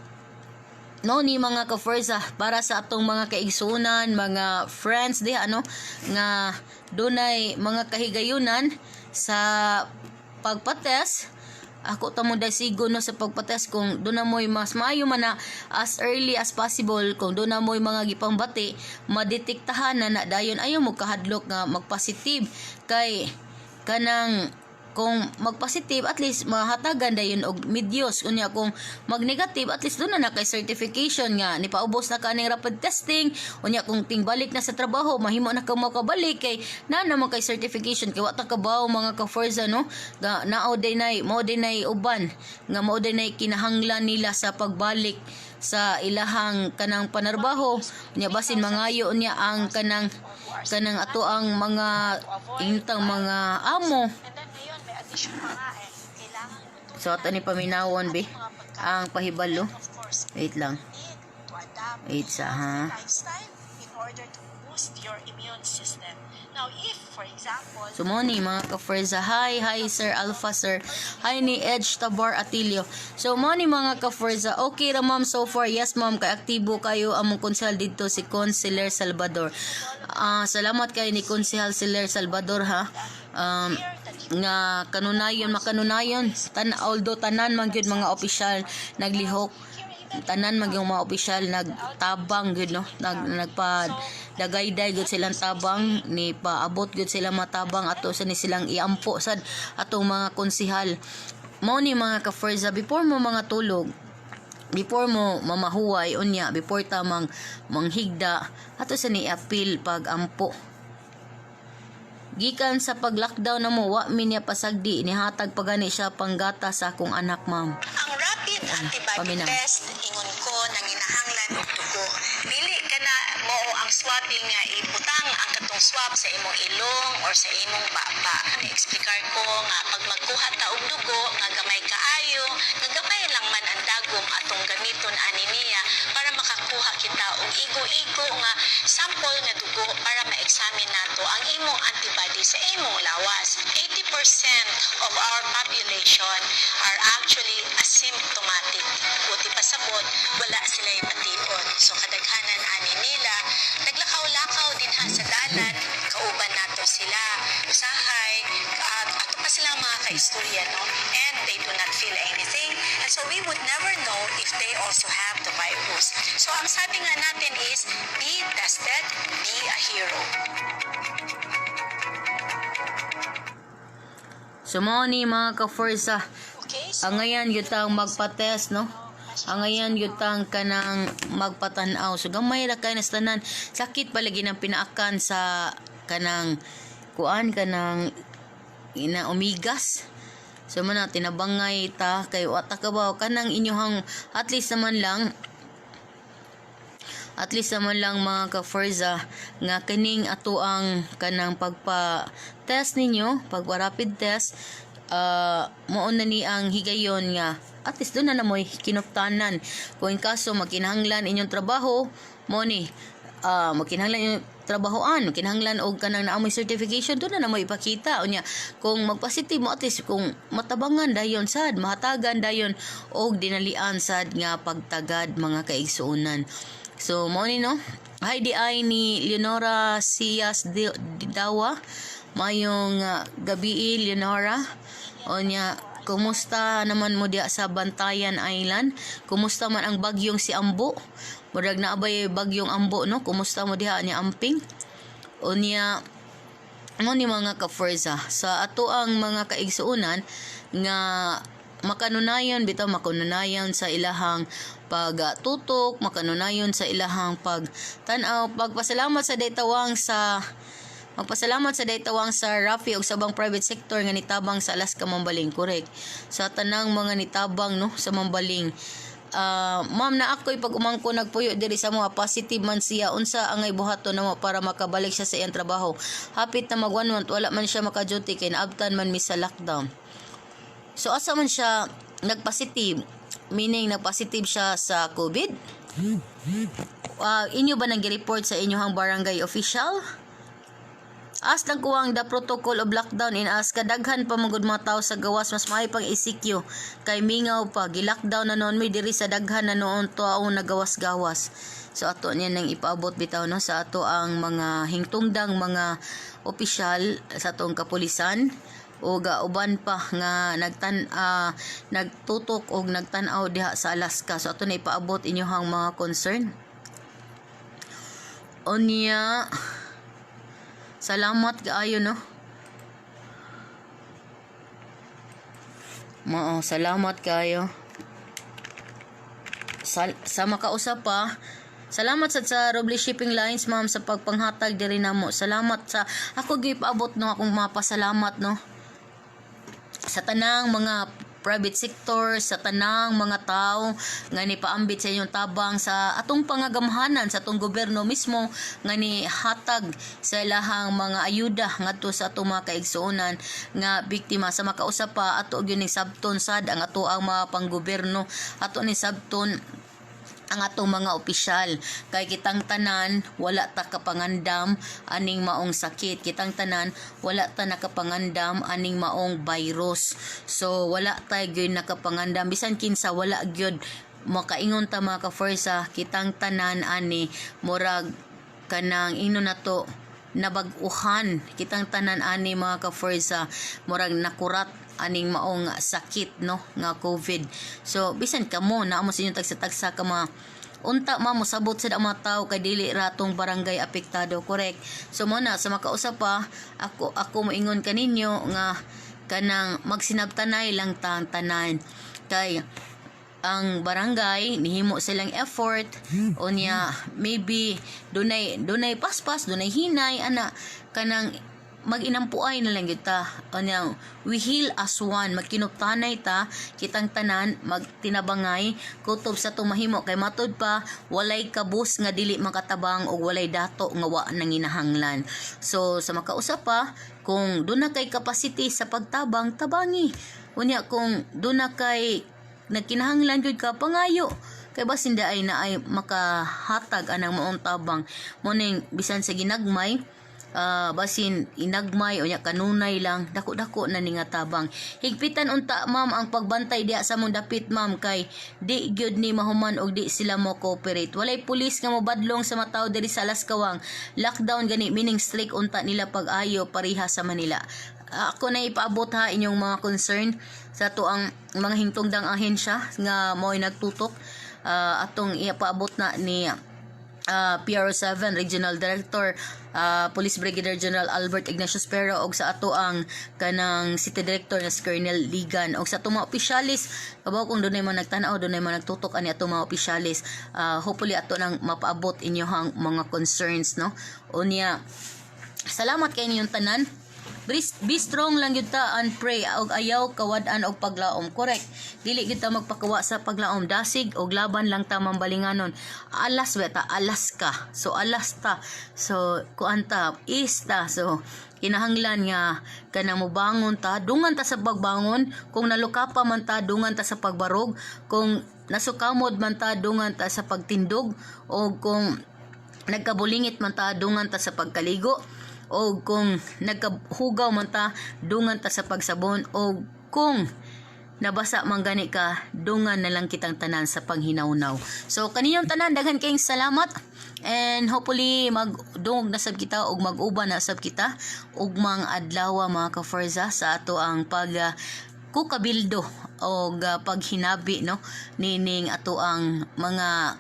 Speaker 1: no ni mga ka-Forza, para sa atong mga kaigsunan, mga friends diha, ano, nga dunay mga kahigayunan sa pagpa-test, ako ta mo dasigo, no, sa pagpa-test. Kung doon na mo'y mas maayo man na as early as possible, kung doon na mo'y mga gipangbati, madetektahan na na dayon. Ayaw mo kahadlok nga magpositive kay kanang Kung mag-positive, at least mahatagan dayon og medyos. Unya kung mag-negative, at least duna na kay certification nga nipaubos na ka ning rapid testing. Unya kung tingbalik na sa trabaho, mahimo na ka makabalik kay na naman kay certification, kay wa ta kabaw, mga ka-Forza, no, ga nao day mao day nay uban nga mao day nay kinahanglan nila sa pagbalik sa ilahang kanang panarbaho. Nya basin mangayo niya ang kanang ato ang mga intang mga amo.
Speaker 5: And then ngayon, may addition pa nga eh. Kailangan lutuin
Speaker 1: So ato ni paminawon be
Speaker 5: mga pagkain.
Speaker 1: ang pahibalo.
Speaker 5: Of course,
Speaker 1: Wait lang.
Speaker 5: need to adapt
Speaker 1: Wait sa ha.
Speaker 5: lifestyle in order to boost your immune system. Now, if, for example,
Speaker 1: So mo ni, mga ka-Forza. Hi, hi, Sir Alpha, sir. Hi ni Edge Tabar Atilio. So mo ni, mga ka-Forza. Okay ra, ma'am, so far. Yes, ma'am, kay aktibo kayo among konsehal dito, si Councilor Salvador. Ah, salamat kay ni Konsehal Siler Salvador ha. Nga kanunayon makanunayon tan, although tanan man gyud mga opisyal naglihok, tanan man gyud mga opisyal nagtabang gyud, no, nagpa dagayday gyud silang tabang, ni paabot gyud sila matabang ato sa ni silang iampo sad atong mga konsehal. Mao ni, mga ka-Forza, before mo mga tulog, before mo mamahuway, unya before tamang manghigda, ato sa ni apil pag ampo. Gikan sa pag-lockdown na mo, wa mi niya pasagdi, nihatag pa gani siya panggata sa akong anak, ma'am.
Speaker 5: Ang rapid antibody
Speaker 1: Paminaw.
Speaker 5: Test, ingon ko, nanginahanglan og dugo. Dili ka na mao ang swabbing nga ibutang ang katong swab sa imong ilong or sa imong baba. Na-explikar ko nga pag magkuha ta og dugo nga gamay kaayo, nga gamay lang man ang dagom atong gamiton ani niya para makakuha kita og igo-igo nga sample nga dugo para ma-examine nato ang imong antibody sa imong lawas. 80% of our population are actually asymptomatic. Buti pasabot, wala sila bation. So kadaghanan ani nila, naglakaw-lakaw din ha sa dalan, kauban nato sila. Usahay, at ato pa sila mga kaistorya, no? And they do not feel anything. And so we would never know if they also have the virus. So ang sabi nga natin is, be tested, be a hero.
Speaker 1: So mao ni, mga ka-Forza.
Speaker 5: Okay? So,
Speaker 1: Angayan gyud tang magpa-test, no? Angayan gyud tang kanang magpatan-aw. So gamay ra kay nas tanan. Sakit palagi ng pinaakan sa kanang kuan, kanang ina omigas. So man na tinabangay ta kay wa ta kabaw kanang inyohang at least naman lang, mga ka-Forza, nga kining ato ang kanang pagpa-test ninyo, pagpa-rapid test, mao na ni ang higayon nga at least duna na mo'y kinuptanan kung in kaso magkinahanglan inyong trabaho mo ni, magkinahanglan inyong trabahoan, kinahanglan og kanang naamoy certification, duna na mo ipakita. Unya kung magpositive mo, at least kung matabangan dayon sad, mahatagan dayon og dinalian sad nga pagtagad, mga kaigsuonan. So mo ni, no. Hi di ay ni Leonora Sias Dawa. Mayong gabi, Leonora. Unya kumusta naman mo diya sa Bantayan Island? Kumusta man ang bagyong si Ambo? Murag naabay bagyong Ambo, no? Kumusta mo diha niya amping? Unya mo ni, mga ka-Forza, sa ato ang mga kaigsuonan nga makanunayon bitaw, makanunayon sa ilahang pagtutok, makanunayon sa ilahang pagtan-aw, magpasalamat sa daytawang sa Rafi ug sa ubang private sector nga nitabang sa Alaska Mambaling. Correct, sa tanang mga nitabang, no, sa Mambaling. Ah, ma'am, na ako'y pag umangko nagpuyo diri sa mga, positive man siya, unsa angay buhaton namo para makabalik siya sa iyang trabaho? Hapit na mag 1 month wala man siya maka-duty kay naabtan man mi sa lockdown. So asa man siya nagpositive? Meaning nagpositive siya sa COVID? Inyo ba nang report sa inyong barangay official? As lang kuwang the protocol of lockdown in Alaska, daghan pa magud mga tao sa gawas, mas maayo pang ECQ kay mingaw pa. Gi-lockdown na noon mi diri sa daghan na noon tao nagawas-gawas. So ato niya nang ipaabot bitaw, no, sa ato ang mga hingtungdang mga opisyal sa atong kapulisan o uban pa nga nagtutok og nagtan-aw diha sa Alaska. So ato na ipaabot inyohang mga concern. Unya salamat kaayo, no. Mao, salamat kayo. Sa makausap pa, salamat sa Robles Shipping Lines, ma'am, sa pagpanghatag diri namo. Salamat sa ako gipaabot, no, akong mapasalamat, no, sa tanang mga private sector, sa tanang mga tao nga nipaambit sa inyong tabang sa atong pangagamhanan, sa atong gobyerno mismo nga ni hatag sa ilahang mga ayuda ngadto sa atong mga kaigsuonan nga biktima. Sa makausap pa, ato gyud ning sabton sad ang ato ang mga panggobyerno, ato ni sabton ang atong mga opisyal kay kitang tanan wala ta kapangandam aning maong sakit. Kitang tanan wala ta nakapangandam aning maong virus. So wala ta gyud nakapangandam, bisan kinsa wala gyud makaingon ta, mga ka-forsa. Kitang tanan ani murag kanang ino nato nabag-uhan. Kitang tanan ani, mga ka-forsa, murag nakurat aning maong sakit, no, nga COVID. So bisan kamo naa mo sa inyong tagsa-tagsa ka mga unta ma mosabot sa mga tao kay dili ratong barangay apektado, correct? So mo na, sa makausap pa, ako moingon kaninyo nga kanang magsinabtanay lang tang tanan kay ang barangay nihimo silang effort. Unya maybe dunay paspas, dunay hinay ana, kanang maginampuay na lang gyud ta. Unya we heal as one, magkinuptanay ta kitang tanan, magtinabangay kutob sa tumahimo kay matud pa walay kabus nga dili makatabang og walay dato nga wa nanginahanglan. So sa makausap pa, kung duna kay capacity sa pagtabang, tabangi. Unya kung duna kay nagkinahanglan gyud ka, pangayo kay basin ay na ay makahatag anang maong tabang mo ning bisan sa ginagmay, basin inagmay o nya kanunay lang, dako-dako na ni nga tabang. Higpitan unta, ma'am, ang pagbantay diha sa mong dapit, ma'am, kay di gyud ni mahuman og di sila mo cooperate. Walay pulis nga mobadlong sa mataw diri sa Alaskawang. Lockdown gani, meaning strict unta nila pag-ayo, pareha sa Manila. Ako na ipaabot ha inyong mga concern sa ato ang mga hingtungdang ahensya nga mo'y nagtutok. Atong ipaabot na ni PRO7 Regional Director, Police Brigadier General Albert Ignacio Espero og sa ato ang kanang City Director na si Colonel Ligan og sa atong mga opisyalis. Kabaw kung dunay mga nagtan-aw, dunay mga nagtutok ani atong mga opisyalis. Hopefully ato nang mapaabot inyohang mga concerns, no? Unya salamat kay ninyong tanan. Be strong lang gyud ta and pray og ayaw kawad-an og paglaom. Correct. Dili gyud ta magpakawa sa paglaom. Dasig og laban lang ta, mambalinganon. Alas ba ta? Alas ka. So alas ta. So kuan ta, is ta. So kinahanglan nga kanang mobangon ta, dungan ta sa pagbangon. Kung naluka pa man ta, dungan ta sa pagbarog. Kung nasukamod man ta, dungan ta sa pagtindog. O kung nagkabulingit man ta, dungan ta sa pagkaligo. O kung nagkahugaw man ta, dungan ta sa pagsabon. O kung nabasa man gani ka, dungan na lang kitang tanan sa panghinawnaw. So kaniyong tanan, daghan kayong salamat and hopefully magdungog na sab kita ug mag-uban na sab kita ugmang adlaw, mga ka-Forza, sa ato ang pag kukabildo og paghinabi, no, nining ato ang mga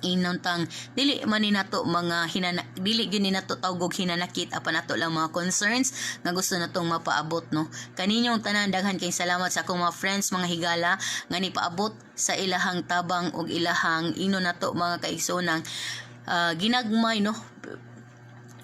Speaker 1: inuntang dili man ni nato mga hinana, dili gyud ni nato tawgog hinanakit, apan ato lang mga concerns nga gusto natong mapaabot, no? Kaninyong tanan, daghan kay salamat sa akong mga friends, mga higala nga nipaabot sa ilahang tabang ug ilahang ino nato mga kaigsoonang ginagmay, no?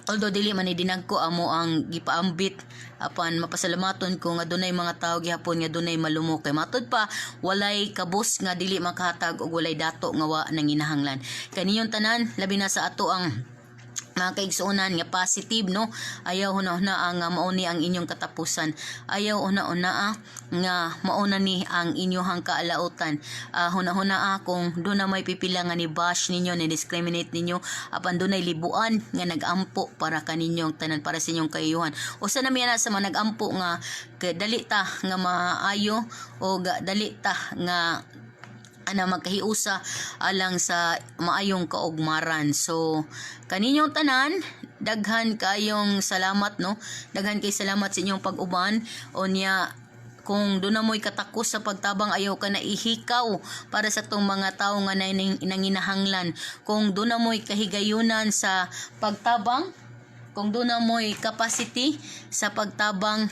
Speaker 1: Although dili man ni dinagko amo ang gipaambit, apan mapasalamaton ko nga dunay mga tawo gihapon nga dunay malumok kay matud pa walay kabus nga dili makahatag og walay dato nga wa nanginahanglan. Kaniyong tanan, labi na sa ato ang mga kaigsuonan nga positive, no, ayaw huna-huna ang mao ni ang inyong katapusan. Ayaw huna-huna nga mauna ni ang inyong kaalautan. Huna-huna kung duna may pipila nga ni bash ninyo, ni discriminate ninyo, apan dunay libuan nga nagampo para kaninyong tanan, para sa inyong kaayuhan. Usa na miya na sa mga nagampo nga kay dali ta nga maayo o dali ta nga ana magkahiusa alang sa maayong kaugmaran. So kaninyong tanan, daghan kayong salamat, no? Daghan kay salamat sa inyong pag-uban. Unya kung doon na mo'y katakos sa pagtabang, ayaw ka na ihikaw para sa tong mga tao nga nanginahanglan. Kung doon na mo'y kahigayunan sa pagtabang, kung doon na mo'y capacity sa pagtabang,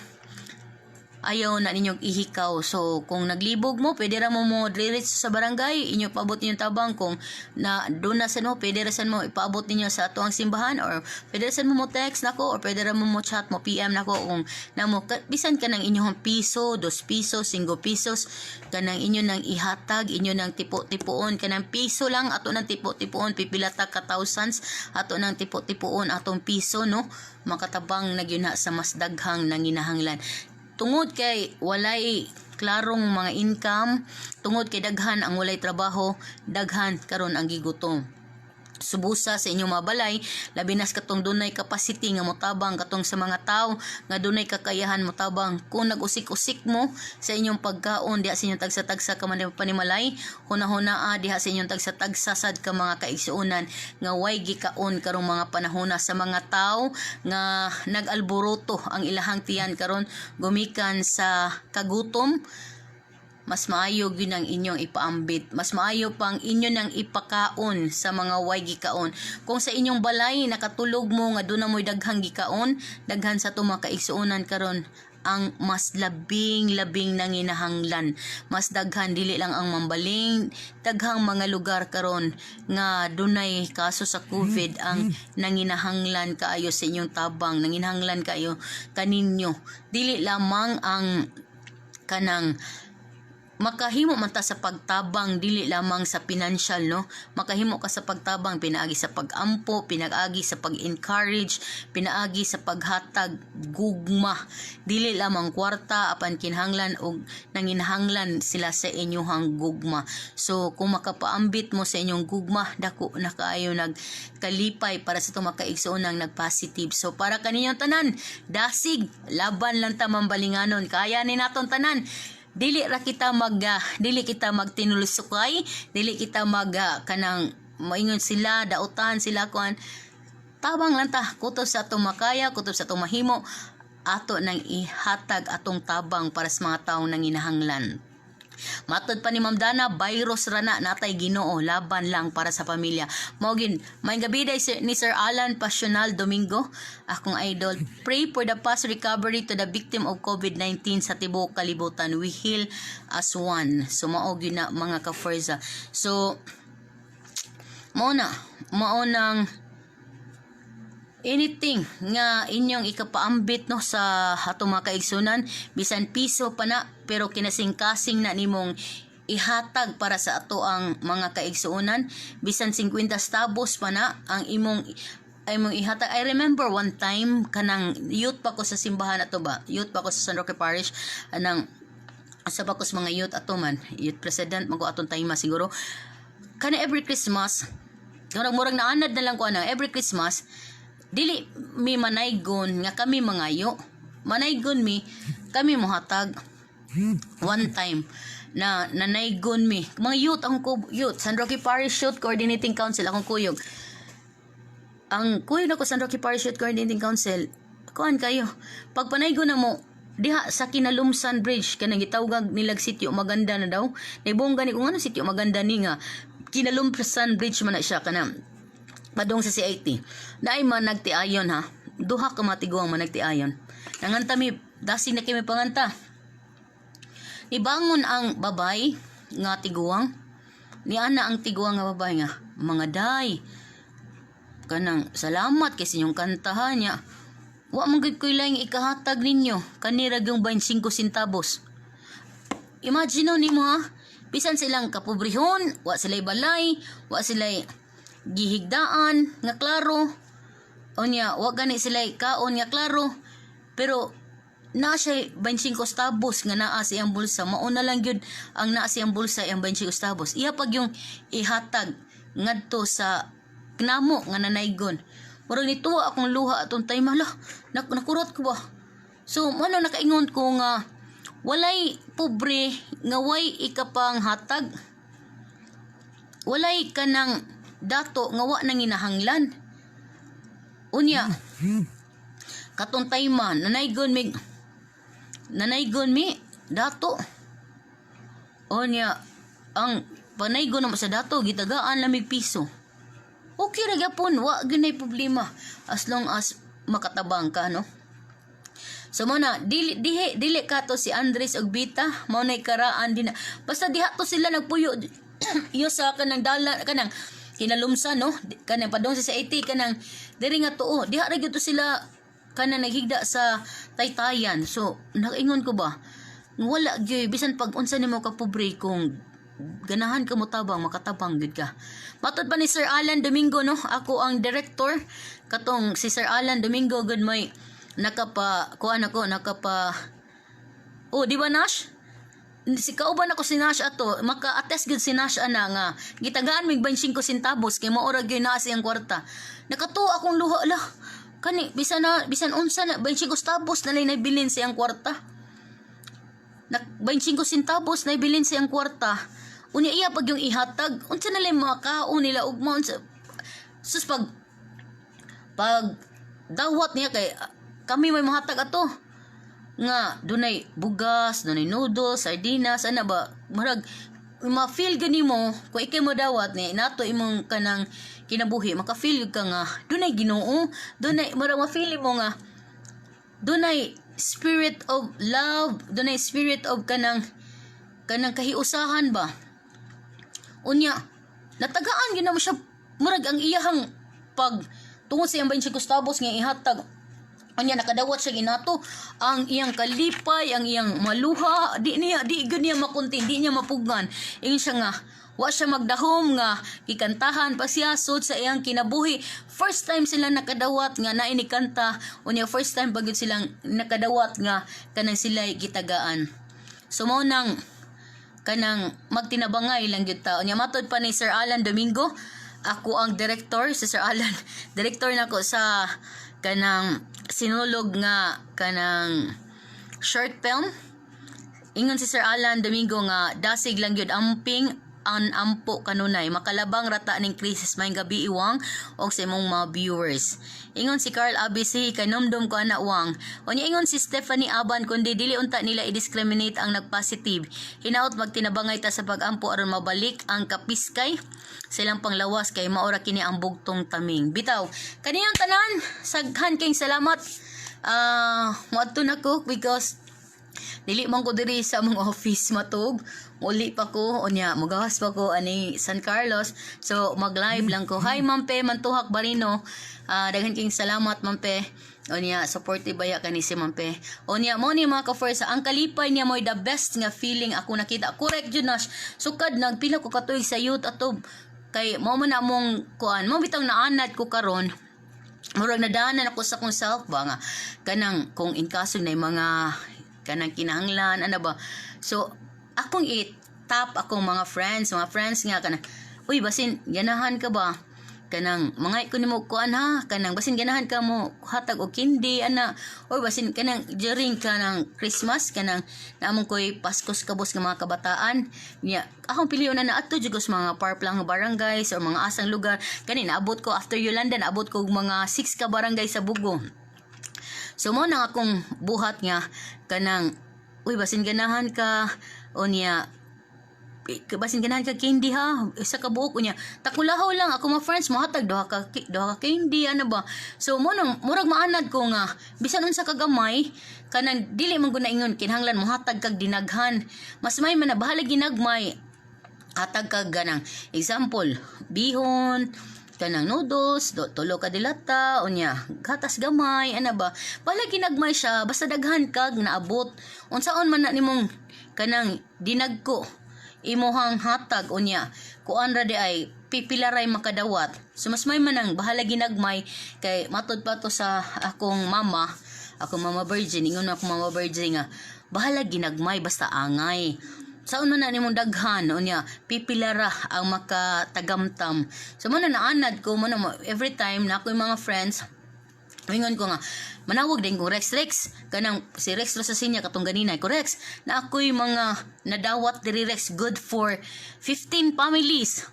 Speaker 1: Ayaw na ninyong ihikaw. So kung naglibog mo, pwede ra mo mo diretso sa barangay, inyo paabot ninyong tabang. Kung na doon na sa mo, pwede ra sad mo ipaabot ninyo sa ato ang simbahan or pwede ra sad mo mo text nako or pwede ra mo mo chat mo PM nako kung namo bisan kanang inyong piso, 2 pisos, 5 pesos, kanang inyo nang ihatag, inyo nang tipo-tipuon, kanang piso lang ato nang tipo-tipuon, pipila ta ka thousands ato nang tipo-tipuon atong piso, no, makatabang na gyud na sa mas daghang nanginahanglan tungod kay walay klarong mga income, tungod kay daghan ang walay trabaho, daghan karon ang gigutom. Subusa sa inyong mga balay, labi nas katong dunay capacity nga motabang, katong sa mga tao nga dunay kakayahan motabang. Kung nag-usik-usik mo sa inyong pagkaon diha sa inyong tagsa-tagsa ka man panimalay, hunahunaa diha sa inyong tagsa-tagsa sad ka mga kaigsuonan nga way gikaon karong mga panahona, sa mga tao nga nag-alboroto ang ilahang tiyan karon gumikan sa kagutom. Mas maayo gyud ang inyong ipaambit. Mas maayo pang inyo nang ipakaon sa mga way gikaon. Kung sa inyong balay nakatulog mo nga doon na mo'y daghang gikaon, daghan sa atong mga kaigsuonan karon ang mas labing labing nanginahanglan. Mas daghan, dili lang ang Mambaling, daghang mga lugar karon nga dunay kaso sa COVID ang nanginahanglan kaayo sa inyong tabang, nanginahanglan kaayo kaninyo. Dili lamang ang kanang makahimo man ta sa pagtabang, dili lamang sa financial, no, makahimo ka sa pagtabang pinaagi sa pagampo, pinaagi sa pag-encourage, pinaagi sa paghatag gugma. Dili lamang kwarta, apan kinahanglan og nanginahanglan sila sa inyong gugma. So kung makapaambit mo sa inyong gugma, dako na kaayo nagkalipay para sa atong makaigsoonang nag-positive. So para kaninyong tanan, dasig, laban lang ta, Mambalinganon. Kaya ni naton tanan. Dili kita magtinulusukay, dili kita mag kanang maingon sila, dautan sila kuan. Tabang lang ta kutob sa atong makaya, kutob sa atong mahimo, ato nang ihatag atong tabang para sa mga taong nanginahanglan. Matod pa ni Ma'am Dana, virus ra na, natay Ginoo, laban lang para sa pamilya. Mao gin, may gabi day ni Sir Alan Pasional Domingo, akong idol. Pray for the fast recovery to the victim of COVID-19 sa tibuok kalibutan. We heal as one. So mao gyud na, mga ka-Forza. So mao na, mao nang anything nga inyong ikapaambit, no, sa atong mga kaigsunan, bisan piso pa na, pero kinasing-kasing na nimong ihatag para sa ato ang mga kaigsuonan, bisan 50 centavos pa na ang imong ihatag. I remember one time, kanang youth pa ko sa simbahan ato ba, youth pa ko sa San Roque Parish, anang sa pa ko sa mga youth ato man, youth president man ko atong time siguro. Kana every Christmas, murag murag naanad na lang ko ana, every Christmas dili mi manaygon nga kami mangayo, manaygon mi kami mohatag. One time na nanaygon mi mga youth, ang ko youth San Roque Parish Youth Coordinating Council, akong kuyog, ang kuyog nako San Roque Parish Youth Coordinating Council, kuan kayo pag panaygon na mo diha sa Kinalumsan Bridge, kanang gitawag nilag Sitio Maganda na daw. Naibong gani kung ano Sitio Maganda ni nga Kinalumsan Bridge man na siya, kanang padong sa CIT. Naay man nagtiayon ha. Duha ka matiguang man nagtiayon. Nanganta mi, dasig na kami panganta. Nibangon ang babay nga tiguang. Ni ana ang tiguang nga babay nga, "Mga day, kanang salamat kay sa inyong kantahan niya. Wa man gud koy laing ikahatag ninyo. Kanira yung 25 centavos." Imagine nimo ha, bisan silang kapobrehon, wa sila'y balay, wa sila'y gihigdaan nga klaro. Unya, wa gani sila'y kaon nga klaro. Pero naa siya 25 centavos nga naa sa iyang bulsa. Mao na lang gyud ang naa sa iyang bulsa, iyang 25 centavos. Iya pag yung ihatag ngadto sa namo nga nanaygon. Murag nituwa akong luha atong time, hala, nakurot ko ba? So, mao nakaingon ko nga walay pobre nga way ikapang hatag. Walay kanang dato nga wa nanginahanglan. Unya, katong time nanaygon mi dato. Unya, ang panaygon naman sa dato, gitagaan lamig piso. Okay ra gyapon, wa gyud problema as long as makatabang ka, no. So mo na dili dihi dili ka to si Andres og Bita, mao nay karaan din. Basta diha to sila nagpuyo iyo sa kanang dala, kanang kinalumsa, no, kanang padong sa 80, kanang diri nga tuo diha ra gyud to sila kanang naghigda sa taytayan. So nakaingon ko ba, wala gyud, bisan pag unsa nimo ka pobre, kung ganahan ka mo tabang, makatabang gyud ka. Matod pa ni Sir Alan Domingo, no, ako ang director katong si Sir Alan Domingo gud may nakapa kuan ako, nakapa. Oh, di ba, Nash? Si kauban ako si Nash ato, maka-attest gud si Nash ana nga gitagaan mig 25 centavos kay mao ra gyud naa siyang kwarta. Nakatuo akong luha lah. Kani bisan na bisan unsa na, 25 centavos na lang nabilin siyang kwarta. Nak 25 centavos na ibilin siyang kwarta. Unya iya pag yung ihatag, unsa na lang mga kaon nila ugma, unsa sus pag dawat niya kay kami may mahatag ato nga dunay bugas, dunay noodles, sardinas, ana ba, murag ma-feel gani mo kung ikay mo dawat ni nato imong kanang kinabuhi, maka-feel ka nga dunay Ginoo, dunay, murag ma-feel mo nga dunay spirit of love, dunay spirit of kanang kahiusahan ba. Unya natagaan gyud na mo siya, murag ang iyahang pag tungod sa iyang 25 centavos nga ihatag. Unya nakadawat siya ginato ang iyang kalipay, ang iyang maluha, di niya, di gyud niya makunti, di niya mapugan. Ingon siya nga wa siya magdahom nga gikantahan pa siya sud sa iyang kinabuhi. First time sila nakadawat nga naay nikanta. Unya first time pa gyud silang nakadawat nga kanang sila gitagaan. So mao nang kanang magtinabangay lang gyud ta. Unya matod pa ni Sir Alan Domingo, ako ang director si Sir Alan. Director nako sa kanang Sinulog nga kanang short film. Ingon si Sir Alan Domingo nga dasig lang gyud, amping ang ampo kanunay, makalabang rata ning krisis. Maayong gabi, Iwang, og sa imong mga viewers. Ingon si Carl ABC, kanomdom ko ana, Wang. Unya ingon si Stephanie Aban, kundi dili unta nila i-discriminate ang nagpositive. Hinaot magtinabangay ta sa pagampo aron mabalik ang kapiskay sa ilang panglawas kay maora kini ang bugtong taming. Bitaw kaniyang tanan, saghan kayong salamat. Ah, moadto na ko because dili man ko diri sa among office matug. Muli pa ko unya, mugawas pa ko ani San Carlos. So mag-live lang ko. Hi, Mampe Mantuhak Barino. Ah, daghan king salamat, Mampe. Unya supportive baya kani si Mampe. Unya mo ni mga ka-first, ang kalipay niya mo'y the best nga feeling ako nakita. Correct jud, Nash. Sukad nagpila ko katuig sa youth ato kay mo man among kuan mo bitang naanad ko karon, murag nadaanan ako sa akong self ba nga kanang kung in kaso na yung mga kanang kinahanglan ano ba. So akong i-tap akong mga friends nga kanang, "Uy, basin ganahan ka ba, kanang mga ko nimo kuan ha, kanang basin ganahan ka mo hatag og candy ana, or basin kanang during kanang Christmas, kanang naamong koy Paskos kabos nga mga kabataan niya." Akong piliyon na naadto jud ko sa mga parplang barangays or mga asang lugar. Kani naabot ko after Yolanda, naabot ko og mga 6 ka barangay sa Bugo. So mo nang akong buhat nga kanang, "Uy, basin ganahan ka," unya, "Basin ganahan ka candy ha, isa ka buok." Unya takulahaw lang ako mga friends mohatag duha ka candy ano ba. So mo nang murag maanad ko nga bisan unsa ka gamay, kanang dili man gud na ingon kinahanglan mohatag kag dinaghan. Mas may man na bahala ginagmay, hatag kag ganang example, bihon, kanang noodles, tulo ka dilata, unya gatas gamay ana ba. Bahala ginagmay siya, basta daghan kag naabot. Unsaon man na nimong kanang dinagko imuhang hatag, unya kuan ra di ay pipilaray makadawat. So mas may man ang bahala ginagmay kay matod pa to sa akong mama virgin. Ingon akong mama virgin nga bahala ginagmay basta angay sa una na nimong daghan, unya pipilara ang makatagamtam. So mo na naanad ko mo na every time na ako yung mga friends. Ingon ko nga, manawag din ko, "Rex, Rex," kanang si Rex Rosasinya katong ganina ko, "Rex, na ako'y mga nadawat diri, Rex, good for 15 families."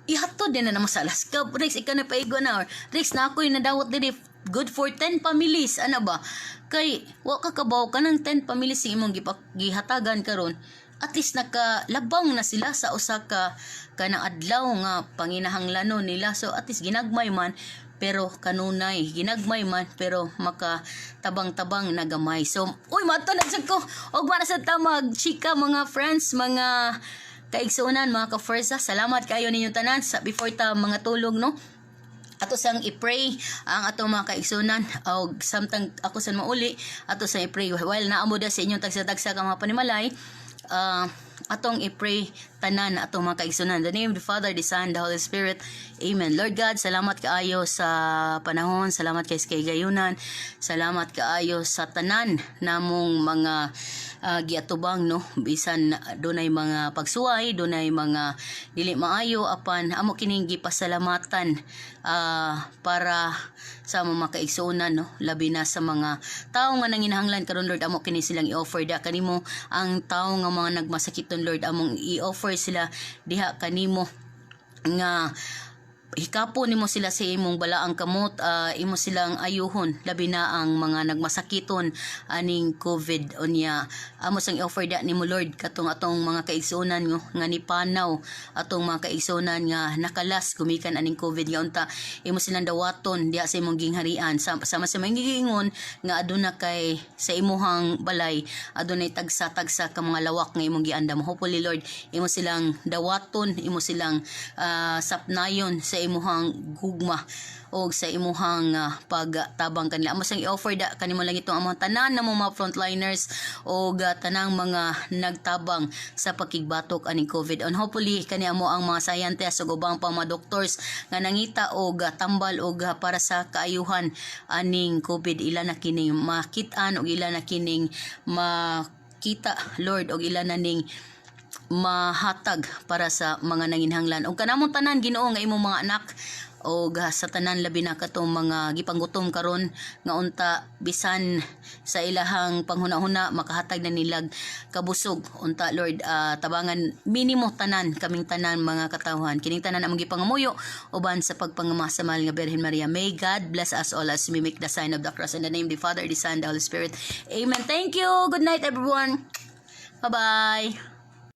Speaker 1: Ihatod din na naman sa Alaska, "Rex, ikaw na paigo na," or, "Rex, na ako'y nadawat diri, good for 10 families," ano ba? Kay, wa ka kabaw, kanang 10 families yung imong gihatagan karon. At least nakalabang na sila sa usa ka kanang adlaw nga panginahanglanon nila. So at least ginagmay man pero kanunay, ginagmay man pero maka tabang-tabang na gamay. So uy, mato na sad ko og para sa tamag chika, mga friends, mga kaigsuonan, mga ka-forza. Salamat kayo ninyo tanan. Sa before ta mga tulog, no, ato sang i-pray ang ato mga kaigsunan og samtang ako san mauli, ato sang i-pray while naamo da sa inyong tagsa-tagsa ka mga panimalay. Atong i-pray tanan atong mga kaigsunan. In the name of the Father, the Son, the Holy Spirit. Amen. Lord God, salamat kaayo sa panahon, salamat kay sa kahigayunan, salamat kaayo sa tanan namong mga giatubang, no, bisan dunay mga pagsuway, dunay mga dili maayo, apan amo kining gipasalamatan para sa mga kaigsuonan, no, labi na sa mga tawo nga nanginahanglan karon. Lord, amo kini silang i-offer da kanimo. Ang tawo nga mga nagmasakiton, Lord, among i-offer sila diha kanimo nga hikapo nimo sila sa imong balaang kamot, imo silang ayuhon, labi na ang mga nagmasakiton aning COVID. Unya amo sang i-offer da nimo, Lord, katong atong mga kaigsuonan nga nipanaw, atong mga kaigsuonan nga nakalas gumikan aning COVID, nga unta imo silang dawaton diha sa imong gingharian, sama sa mga giingon nga aduna kay sa imuhang balay adunay tagsa-tagsa ka mga lawak nga imong giandam. Hopefully, Lord, imo silang dawaton, imo silang sapnayon sa imuhang gugma o sa imuhang pagtabang kanila. Amo sang i-offer da kanimo lang itong among tanan na mga frontliners o tanang mga nagtabang sa pakigbatok aning COVID. And hopefully kani amo ang mga scientists ug ubang pa mga doctors nga nangita og tambal og para sa kaayuhan aning COVID, ila na kining makit-an og ila na kining makita, Lord, og ila na ning mahatag para sa mga nanginhanglan. Og kanamong tanan, Ginoo, nga imong mga anak og sa tanan, labi na katong mga gipanggutom karon, nga unta bisan sa ilahang panghuna-huna makahatag na nilag kabusog, unta, Lord, tabangan minimo tanan kaming tanan mga katawhan. Kining tanan among gipangamuyo uban sa pagpangama sa mahal nga Birhen Maria. May God bless us all as we make the sign of the cross. In the name of the Father, the Son, the Holy Spirit. Amen. Thank you. Good night, everyone. Bye bye.